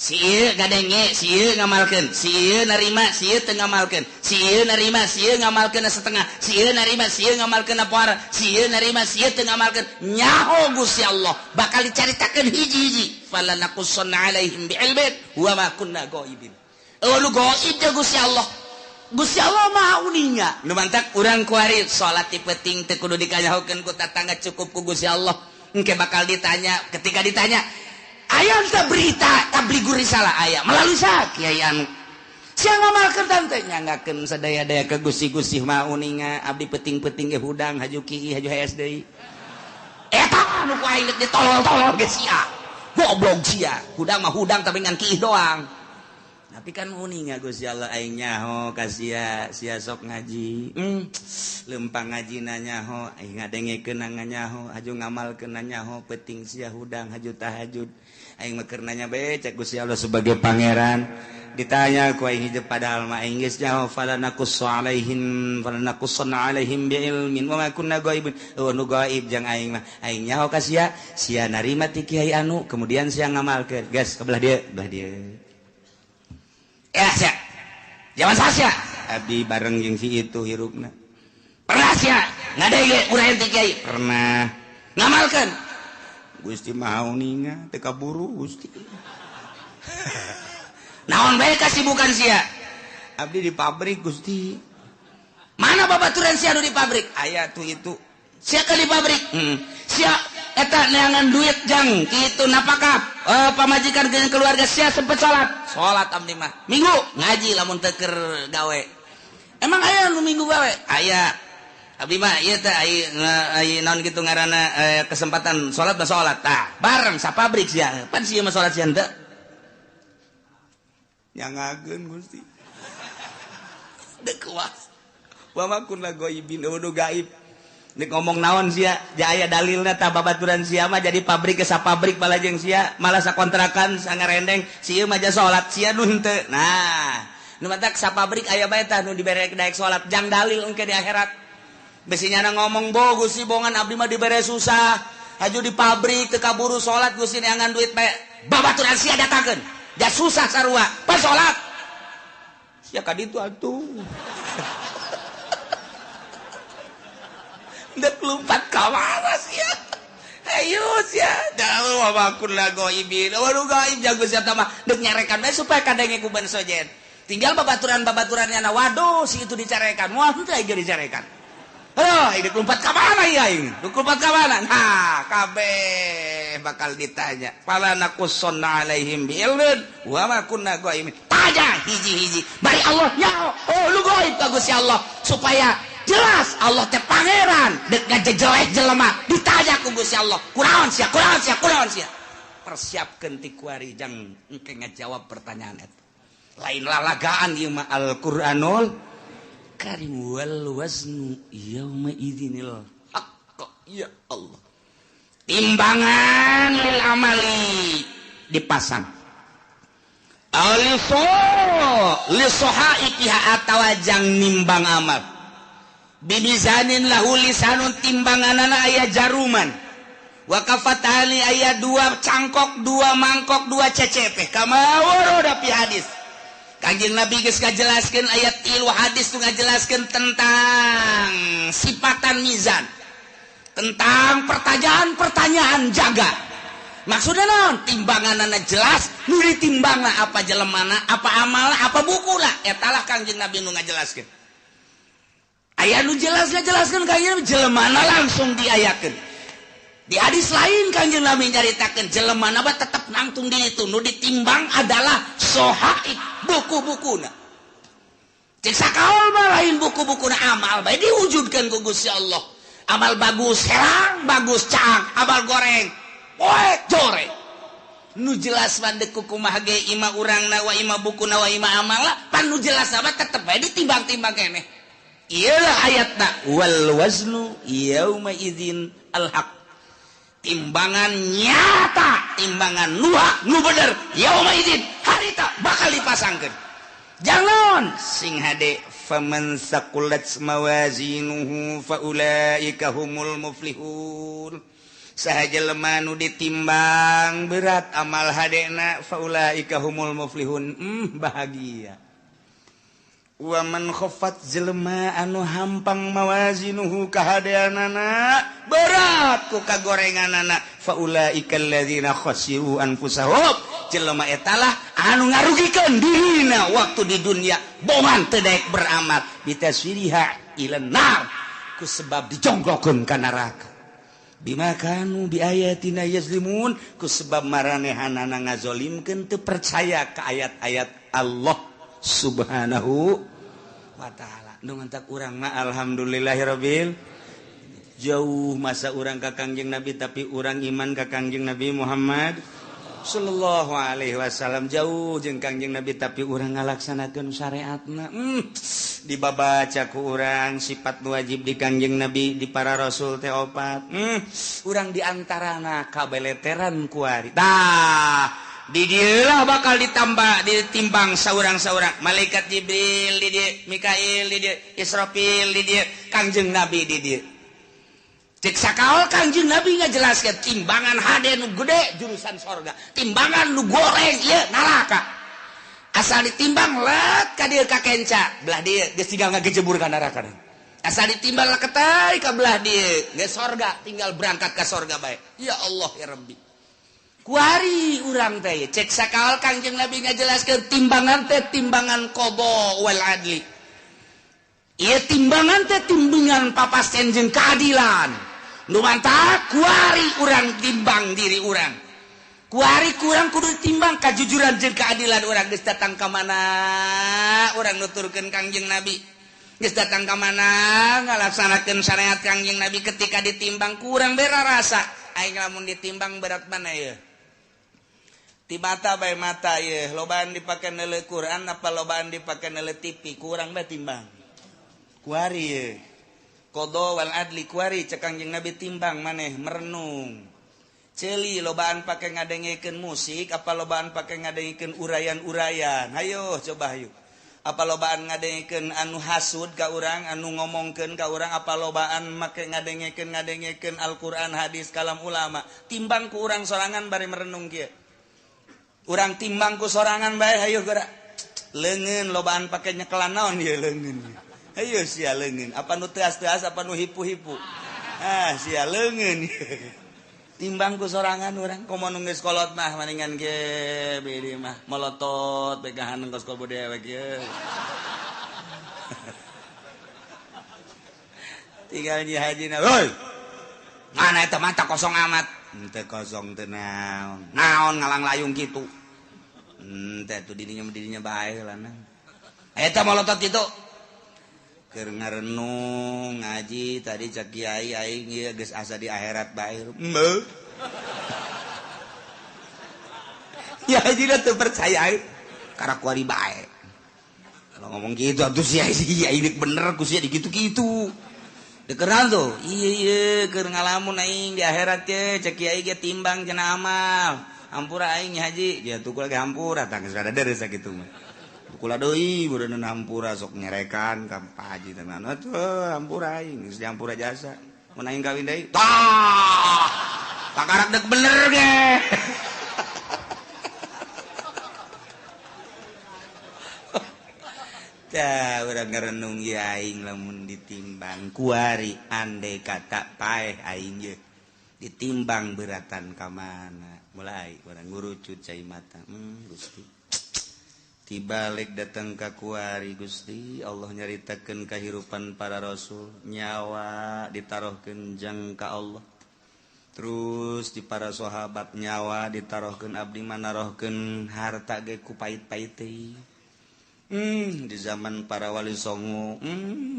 Si ieu ngadenge, si ieu ngamalkeun, si ieu narima, si ieu teu ngamalkeun, si ieu narima, si ieu ngamalkeun setengah, si ieu narima, si ieu ngamalkeun poara, si ieu narima, si ieu teu ngamalkeun. Nyaho Gusti Allah bakal dicaritakeun hiji-hiji. Falanakussanna alaihim bi'ilmin wa ma kunna ghaibin. Eueuh nu gaib teh Gusti Allah. Gusti Allah Maha uninga. Nu mantak urang kuari salat ti peuting teu kudu dikanyahokeun ku tatangga, cukup ku Gusti Allah. Engke bakal ditanya, ketika ditanya aya teu berita tabligur risalah aya melalui saha kiai anu. Sia ngamalkeun tante nyanggakeun sadaya-daya ke Gusti-Gusti Maha uninga, abdi peuting-peuting ge hudang haju kieu haju hees deui. Eta nu ku aing deuk ditolol-tolol ge sia. Goblok sia. Hudang mah hudang tapi ngan kiih doang. Tapi kan uninga Gusti Allah aing nyaho ka sia, sia sok ngaji. Lempang ngaji na nyaho, aing ngadengekeun nyaho, haju ngamalkeun nyaho, peuting sia hudang haju tahajud. Aing mah keur nanya bae cek Gusti Allah sebagai pangeran. Ditanya ku aing hijab padahal mah aing geus nyaho falanakussu alaihim falanakussanna alaihim biilmin wa ma kunna ghaibin. Eueuh nu gaib jang aing mah. Aing nyaho ka sia, sia narima ti kiai anu, kemudian sia ngamalkeun. Geus ke belah dieu, belah dieu. Ya sia. Zaman sia abdi bareng jeung si itu hirupna. Pernah sia ngadenge urang ti kiai? Pernah. Ngamalkeun. Gusti Maha uninga teu kaburu Gusti. Naon bae kasibukan sia? Abdi di pabrik Gusti. Mana babaturan sia nu di pabrik? Aya tuh itu. Sia ke di pabrik. Sia eta neangan duit jang kitu napakah pamajikan jeung keluarga sia sempet salat. Salat abdi mah. Minggu ngaji lamun teu keur gawe. Emang aya nu minggu gawe? Aya. Abdi mah ieu teh ai naon kitu ngaranna kesempatan salat mah salat. Tah, bareng sa pabrik sia. Pan sia mah salat sia henteu. Nyangakeun Gusti. Dek kuas. Wa ma kunna ghaibin udu gaib. Nek ngomong naon sia, aya dalilna tah babaturan sia mah jadi pabrik ke sapabrik balajeng sia, malah sakontrakan sangarendeng, si ieu mah ja salat sia nu henteu. Nah, nu matak sapabrik aya bae tah nu dibere daek salat jang dalil engke di akhirat. Besi nyana ngomong bo Gusti bongan abdi mah dibere susah, haju di pabrik teu kaburu salat Gusti neangan duit bae. Babaturan sia datangkeun. Ja susah sarua, pas salat. Sia ka ditu atuh. Dek lompat ka mana sia? Ayo sia, jauh wa kunna ghaibin. Waduh gaib jago sia mah dek nyarekan bae supaya kadenge ku ban sojen. Tinggal babaturan-babaturannya na waduh si itu dicarekan. Wah henteu aing dicarekan. Aduh, dek lompat ka mana ieu aing? Dek lompat ka mana? Nah, kabeh bakal ditanya. Fala naqussanna alaihim bi'ilmin wa ma kunna ghaibin. Tanya hiji-hiji. Bari Allah nyaho. Oh, lu gaib ka Gusti Allah supaya jelas Allah teh pangeran dek ngajejelek jelema ditanya ku Gusti Allah kunaon sia kunaon sia kunaon sia persiapkeun ti kuari jang engke ngajawab pertanyaan eta lain lalagaan ieu mah Al-Qur'anul Karim wal waznu yauma idzinil haqq. Ya Allah, timbangan lil amali dipasang aliso li sohaikiha atawa jang nimbang amal bimizanin lahu lisanun timbanganana aya jaruman wa kafatani aya dua cangkok dua mangkok dua cecepe kama warada fi hadis. Kanjeng Nabi geus ngajelaskeun ayat 3 hadis tu ngajelaskeun tentang sifatan mizan, tentang pertanyaan-pertanyaan jaga. Maksudna naon? Timbanganana jelas, nu ditimbangna apa jelemana, apa amalna, apa bukuna, eta lah Kanjeng Nabi nu ngajelaskeun. Aya nu jelas ngajelaskeun kanjeng jelemana langsung diayakeun. Di hadis lain kanjeng Nabi nyaritakeun jelemana mah tetep nangtung di itu, nu ditimbang adalah sohaib buku-bukuna. Cek sakaol mah lain buku-bukuna amal bae diwujudkeun ku Gusti Allah. Amal bagus herang, bagus caang, amal goreng poek joreng. Nu jelas mah deuk kumaha ge ima urangna wa ima bukuna wa ima amalna, pan nu jelas mah tetep bae ditimbang-timbang keneh. Iyalah ayatna wal waznu yauma idzin al haq. Timbangan nyata, timbangan nu hak, nu bener yauma idzin harita bakal dipasangkeun. Jangan sing hade faman saqulat mawazinuhu faulaika humul muflihun. Saha jelema nu ditimbang berat amal hadena faulaika humul muflihun. Bahagia. Wa man khaffat jelema anu hampang mawazinuhu kahadeanana berat ku kagorenganana faulaika alladzina khasiru anfusahum. Jelema etalah anu ngarugikeun dirina waktu di dunia bongan teu daek beramal bitaswiriha ilan nar ku sebab dijonggokeun ka neraka bima kanu biayatina yazlimun ku sebab maranehanana ngazolimkeun teu percaya ka ayat-ayat Allah Subhanahu wa ta'ala. Nu ngantak urang mah alhamdulillahirabbil jauh masa urang ka Kangjeng Nabi tapi urang iman ka Kangjeng Nabi Muhammad sallallahu alaihi wasallam jauh jeung Kangjeng Nabi tapi urang ngalaksanakeun syariatna. Dibabaca ku urang sifat wajib di Kangjeng Nabi di para rasul teh opat. Urang di antarana kabeleteran kuari. Tah di dieulah bakal ditambah ditimbang saurang-saurang malaikat Jibril di dieu, Mikail di dieu, Israfil di dieu, Kangjeng Nabi di dieu. Cek sakaol Kangjeng Nabi ngajelaskeun timbangan hade nu gede jurusan sorga, timbangan nu goreng ieu neraka. Asal ditimbang let ka dieu ka kenca, belah dieu geus tinggal ngagejebur ka neraka. Asal ditimbang leketai ka belah dieu geus sorga, tinggal berangkat ka sorga bae. Ya Allah ya Rabbi. Kuari urang teh cek sakawal Kangjeng Nabi ngajelaskeun timbangan teh timbangan qada wal adli. Ieu timbangan teh timbangan papasten jeung keadilan. Nu mantap kuari urang timbang diri urang. Kuari kurang kudu timbang kajujuran jeung keadilan urang geus datang ka mana urang nuturkeun Kangjeng Nabi. Geus datang ka mana ngalaksanakeun syariat Kangjeng Nabi ketika ditimbang kurang bera rasa. Aing lamun ditimbang berat mana ieu? Ti mata bae mata ieu, lobaan dipake neuleuh Quran apa lobaan dipake neuleuh TV, kurang bae timbang. Kuari ieu. Qada wal adli kuari cek Kangjeng Nabi timbang maneh merenung. Ceuli lobaan pake ngadengekeun musik apa lobaan pake ngadengekeun urayan-urayan. Hayo coba hayu. Apa lobaan ngadengekeun anu hasud ka urang, anu ngomongkeun ka urang, apa lobaan make ngadengekeun Al-Qur'an, hadis, kalam ulama. Timbang ku urang sorangan bari merenung kieu. Urang timbang ku sorangan bae hayu geura. Leungeun lobaan pake nyekelan naon ieu leungeun. Hayu sia leungeun, apa nu teas-teas apa nu hipu-hipu. Ah sia leungeun. Timbang ku sorangan urang komo nu geus kolot mah maningan ge beureum mah molotot begahan kos kobo dewek ye. Tinggal nyi hajina, "Hoi. Mana eta mata kosong amat?" Henteu kosong teu naon. Naon ngalang layung kitu. Henteu atuh dirinya bae heula. Eta molotot kitu. Keur ngarenung ngaji tadi cek kiai aing ieu geus asa di akhirat bae. Heuh. Ya haji teu percaya aing karena kuari bae. Kalau ngomong gitu atuh sia si aing bener ku sia dikitu-kitu. Dikeran tuh. Ieu ieu keur ngalamun aing di akhirat ye cek kiai ge timbang cenah amal. Hampura aing haji, ya tuh lagi hampura tah geus rada deres sakitu mah. Kula deui beureun hampura sok nyerekan ka Pak Haji tenan atuh hampura aing geus dihampura jasa mun aing kawin deui tah takarak deuk bener ge. Tah urang ngarenung ieu aing lamun ditimbang kuari andai kata paeh aing ye ditimbang beratan ka mana mulai urang ngurucut cai mata Gusti tibalik datang ka kuari Gusti Allah nyaritakeun kahirupan para rasul nyawa ditaruhkeun jang ka Allah terus di para sahabat nyawa ditaruhkeun abdi manarohkeun harta ge ku pait-pait teh di zaman para wali songo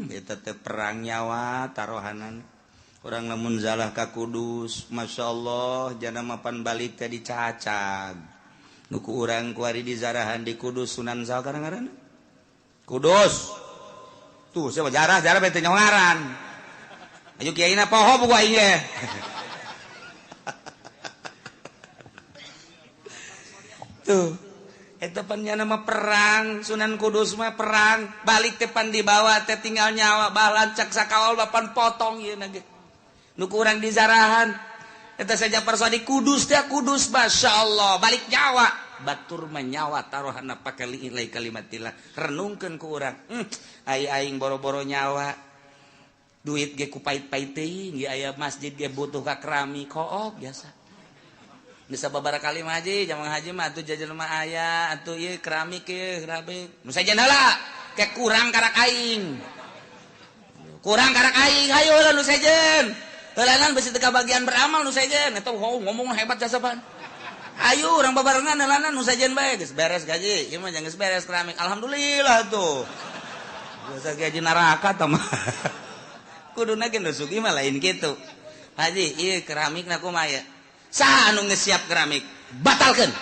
eta teh perang nyawa taruhanan urang lamun zalah ka Kudus masyaallah jana mapan balik teh dicacag nuku urang kuari di zarahan di Kudus Sunan saha ngaranna Kudus tuh siapa jarah bete nyongaran ayo kiaina poho buku aing ge. Tuh eta pan nya nama perang Sunan Kudus mah perang balik teh pan dibawa teh tinggal nyawa balancak sakawal bapan potong ieu na ge nuku urang di zarahan eta saja persodi Kudus teh Kudus masyaallah balik nyawa batur menyawa taruhana pake liilai kalimatillah renungkeun ku urang ai aing boro-boro nyawa duit ge ku pait-pait teuing ge aya masjid ge butuh ka keramik kook biasa bisa babara kali mah haji jamang haji mah atuh jajan mah aya atuh ieu keramik ieu keramik nu sajen heula ke kurang karak aing hayu heula nu sejen heulanan besi teu kabagian beramal nu sejen eta ngomong hebat jasa pan. Ayo urang babarengan heulanan nu sejen bae geus beres gaji ieu mah geus beres keramik alhamdulillah tuh. Biasa gaji neraka tah mah. Kuduna ge nu sugih mah lain kitu. Haji ieu keramikna kumaha ya? Saha anu geus siap keramik? Batalkeun.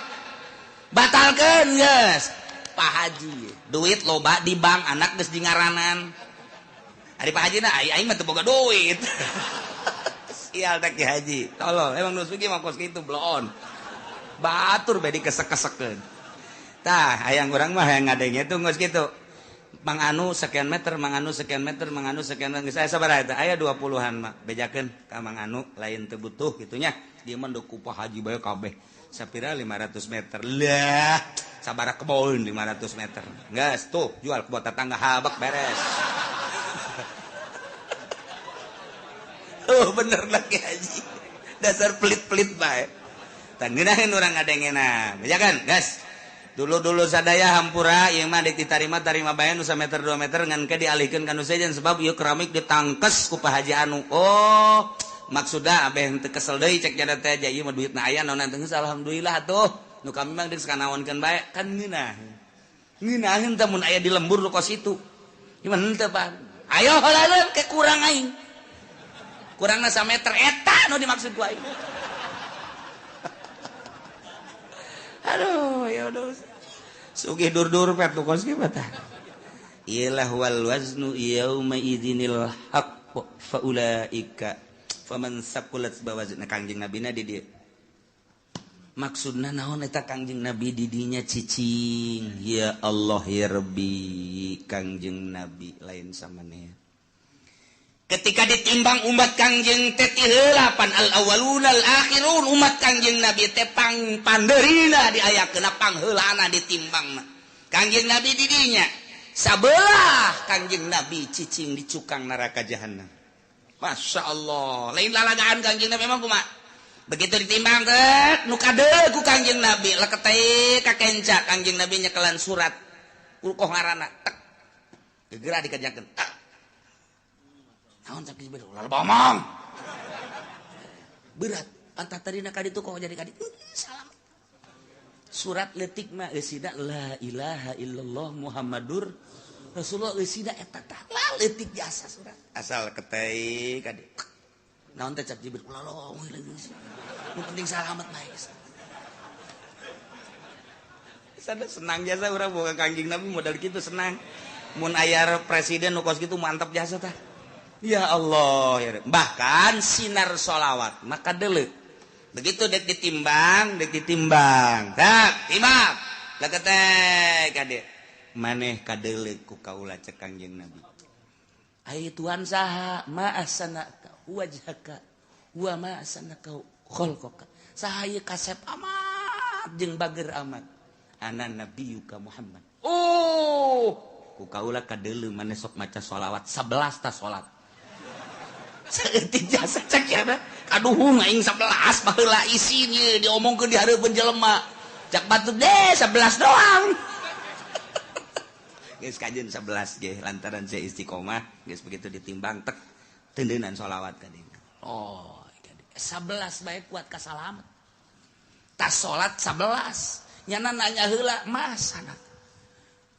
Batalkeun geus. Pak Haji duit loba di bank anak geus di ngaranan. Ari Pak Haji na aing mah teu boga duit. Sial tak Ki Haji. Tolol emang nu sugih mah kos kitu bloon. Batur bae dikesek-kesekeun. Tah hayang urang mah hayang ngadenge tuh geus kitu. Mang Anu sekian meter, Mang Anu sekian meter, Mang Anu sekian meter. Geus aya sabaraha eta? Aya 20-an mah. Bejakeun ka Mang Anu lain teu butuh kitu nya. Dia mah ku Pak Haji bae kabeh. Sapira 500 meter. Lah, sabaraha kebon 500 meter. Geus tuh jual ke tetangga habak beres. Oh bener lagi Haji. Dasar pelit-pelit bae. Tah ngeunaheun urang ngadengena. Bejakan, gas. Dulu-dulu sadaya hampura ieu mah deuk ditarima tarima bae nu sameter 2 meter ngan ke dialihkeun ka nu sejen sebab ieu keramik ditangkes ku Pak Haji anu. Oh, maksudna abeh henteu kesel deui cek jada teh ieu mah duitna aya naon teh alhamdulillah atuh. Nu kami mah deuk sakanaonkeun bae kan ngeunah. Ngeunaheun teh mun aya di lembur nu kos itu. Gimana henteu Pak? Ayo heula ke kurang aing. Kurangna sameter eta nu dimaksud ku aing. Aduh, ya udah. Sugih dur-dur pet nu kos kieu tah. Ilah wal waznu yauma idzinil haqq fa ulaika faman saqulat bawazna Kangjeng Nabina di dieu. Maksudna naon eta Kangjeng Nabi di dinya cicing. Ya Allah ya Rabbi, Kangjeng Nabi lain samaneh. Ketika ditimbang umat Kangjeng teh ti heula pan al awwalun al akhirun umat Kangjeng Nabi teh pang pandeurina diayakeun pangheulana ditimbangna. Kangjeng Nabi di dinya sabelah Kangjeng Nabi cicing di cukang neraka jahanam. Masya Allah, lain lalagaan Kangjeng Nabi emang kumaha? Begitu ditimbang teh nu kadeul ku Kangjeng Nabi leketeh ka kenca Kangjeng Nabi nyekelan surat ukoh ngaranna tek gegera dikerjakeun tek. Naon cak Jibril ulah bomong. Berat antah tadina ka ditu kok jadi ka ditu salam. Surat leutik mah eusina la ilaha illallah Muhammadur Rasulullah eusina eta tah la leutik jasa surat. Asal ketei ka ditu. Naon teh cak Jibril ulah lomong nu penting salamet bae. Sada senang jasa urang boga Kangjeng Nabi modal kitu senang. Mun aya presiden nu kos kitu mantap jasa tah. Ya Allah, ya. Bahkan sinar sholawat maka deuleu. Begitu dek ditimbang, tak timbang. Leketek kade. Maneh kadeuleu ku kaula cek Kangjeng Nabi. Ai Tuhan saha ma ahsanaka wajhaka wa ma ahsanaka khalqaka. Saha ieu kasep amat jeung bager amat. Ana nabiyuka Muhammad. Oh, ku kaula kadeuleu maneh sok maca sholawat 11 ta salat. Saeutik jasa cek ya kaduhung aing 11 baheula isin ieu diomongkeun di hareupeun jelema. Cak batur deh 11 doang. Geus kajeun 11 ge lantaran saya istiqomah geus begitu ditimbang tek tendeunan sholawat ka dieu. Oh, 11 bae kuat ka salamet. Tas salat 11 nyana nanya heula masana.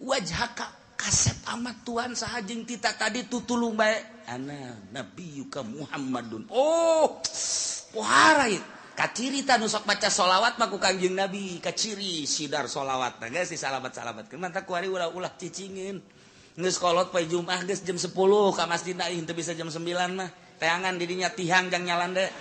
Wajhaka kasep amat Tuhan saha jeung tita tadi tutulung bae. Ana nabiyuka Muhammadun. Oh, pohara ieu. Kaciri ta nu sok maca sholawat mah ku Kangjeng Nabi, kaciri sidar sholawat. Nah geus disalamat-salamatkeun. Mantap ku ari ulah-ulah cicingin. Geus kolot poe Jumat geus jam 10 ka masjid na teu bisa jam 9 mah. Teangan di dinya tihang jang nyalande.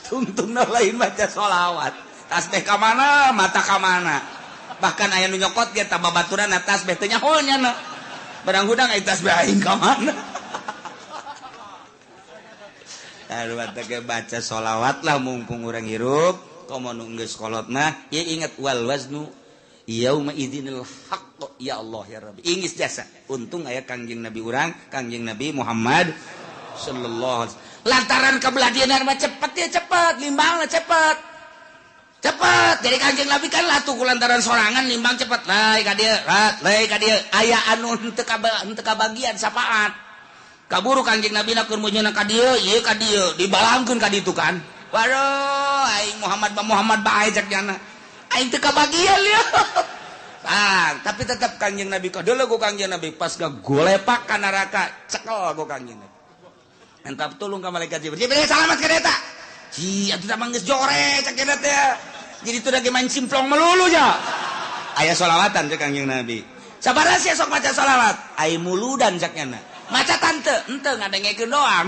Tungtungna lain maca sholawat. Tasbih ka mana, mata ka mana. Bahkan aya nu nyokot ge ta babaturan tasbih teh nyaho nya. Barang hudang aya tasbih aing ka mana. Aduh teh baca sholawat lah mumpung urang hirup, komo nu geus kolot mah ye ingat wal waznu yauma idzinil haqq ya Allah ya Rabbi. Ingis jasa. Untung aya Kangjeng Nabi urang, Kangjeng Nabi Muhammad sallallahu alaihi wasallam. Lantaran kabeladieunan mah cepet ya cepet, limbangna cepet. Cepet jadi Kangjeng Nabi kan latuh ku lantaran sorangan limbang cepet lai ka dieu lai ka dieu aya anu henteu kabagian sapaat kaburu Kangjeng Nabi na keur meunyeuna ka dieu ieu ka dieu dibalangkeun ka ditu kan waduh aing Muhammad ba Muhammad bae cek nyana aing teu kabagian ieu. Ah, tapi tetap Kangjeng Nabi kadeuleu ku Kangjeng Nabi pas gagolepak ka neraka cekel ku Kangjeng Nabi mantap tulung ka malaikat Jibril Jibril salamat ka eta ci atuh mah geus jore cek eta teh. Jadi itu lagi main simplong melulu ya. Aya sholawatan cek Kangjeng Nabi. Sabaraha sia sok maca sholawat? Ai muludan cek nyana. Maca tante, henteu ngadengekeun doang.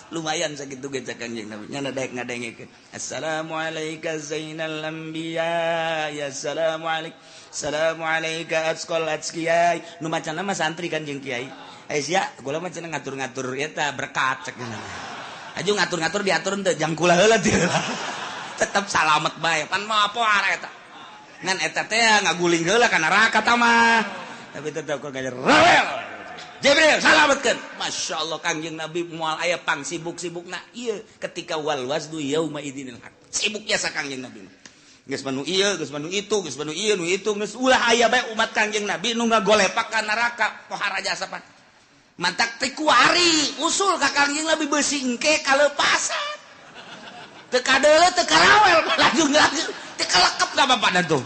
Lumayan sakitu ge cek Kangjeng Nabi. Nyana daek ngadengekeun. Assalamualaika zainal anbiya, ya assalamualaik. Assalamualaika atqal atqiyai. Nu macana mah santri kan jeung kiai. Ai sia, kula mah cenah ngatur-ngatur eta berkat cek nyana. Aju ngatur-ngatur diatur henteu jang kula heula teu. Tetep salamet bae pan mah apa arah eta ngan eta teh ngaguling heula ka neraka ta mah tapi tetep kok gajer rewel. Jibril salametkeun. Masya Allah Kangjeng Nabi moal aya pang sibuk-sibukna ieu ketika wal waznu yauma idzinil haq. Sibuk biasa Kangjeng Nabi. Geus manu ieu, geus manu itu, geus manu ieu, nu itu, geus ulah aya bae umat Kangjeng Nabi nu ngagolepak ka neraka pohara jasa pan. Mantak teh kuari usul ka Kangjeng Nabi beusi engke kalepasan. Teu kadeuleu teu karawel laju laju teu kalekep ka bapakna tuh.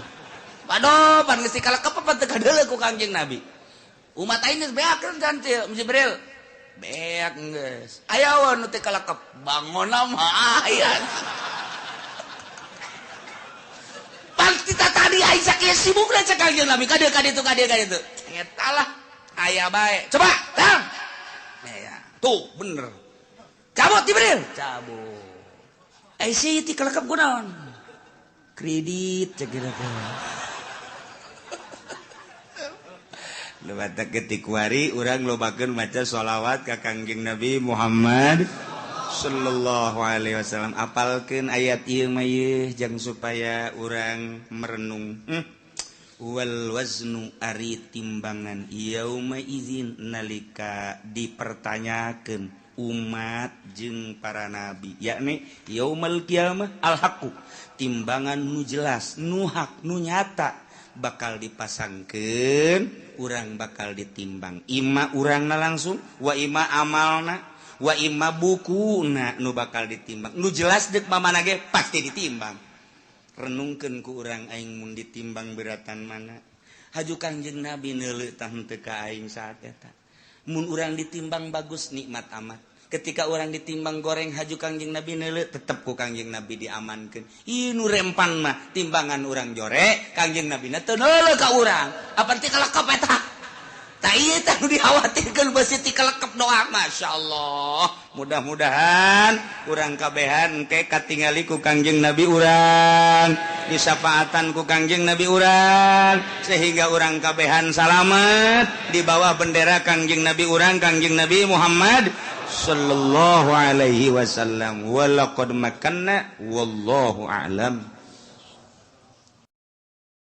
Waduh, pan geus kalekep apa teu kadeuleu ku Kangjeng Nabi. Umat aing geus beakeun kan Jibril. Beak geus. Aya nu teu kalekep, bangonna mah aya. Pan kita tadi aing sakieu sibukna cek Kangjeng Nabi ka dieu ka ditu ka dieu ka ditu. Eta lah aya bae. Coba, tang. Ya, tuh bener. Cabut Jibril, cabut. Eh si ti kalekep kunaon? Kredit cek kieu teh. Lewat ketikwari urang lobakeun maca sholawat ka Kangjeng Nabi Muhammad sallallahu alaihi wasallam. Apalkeun ayat ieu mah ieu jang supaya urang merenung. Wal waznu ari timbangan yauma idzin nalika dipertanyakeun umat jeung para nabi, yakni yaumal qiyamah al haqqu, timbangan nu jelas, nu hak, nu nyata bakal dipasangkeun, urang bakal ditimbang. Ima urangna langsung, wa ima amalna, wa ima bukuna nu bakal ditimbang. Nu jelas deuk mamana ge pasti ditimbang. Renungkeun ku urang aing mun ditimbang beratan mana. Haju Kangjeng Nabi neuleuh tah henteu ka aing saat eta. Mun urang ditimbang bagus nikmat amat. Ketika orang ditimbang goreng haju Kangjeng Nabi neuleuh tetep ku Kangjeng Nabi diamankeun. Ieu nu rempan mah timbangan urang jore, Kangjeng Nabi na teu neuleuh ka urang. Apa teh kalekep eta? Tah ieu teh nu dikhawatirkeun beusi ti kalekep doa. Masyaallah. Mudah-mudahan urang kabehan engke katingali ku Kangjeng Nabi urang, disafaatan ku Kangjeng Nabi urang, sehingga urang kabehan salamet di bawah bendera Kangjeng Nabi urang, Kangjeng Nabi Muhammad sallallahu alaihi wasallam. Walaqad makanna wallahu a'lam.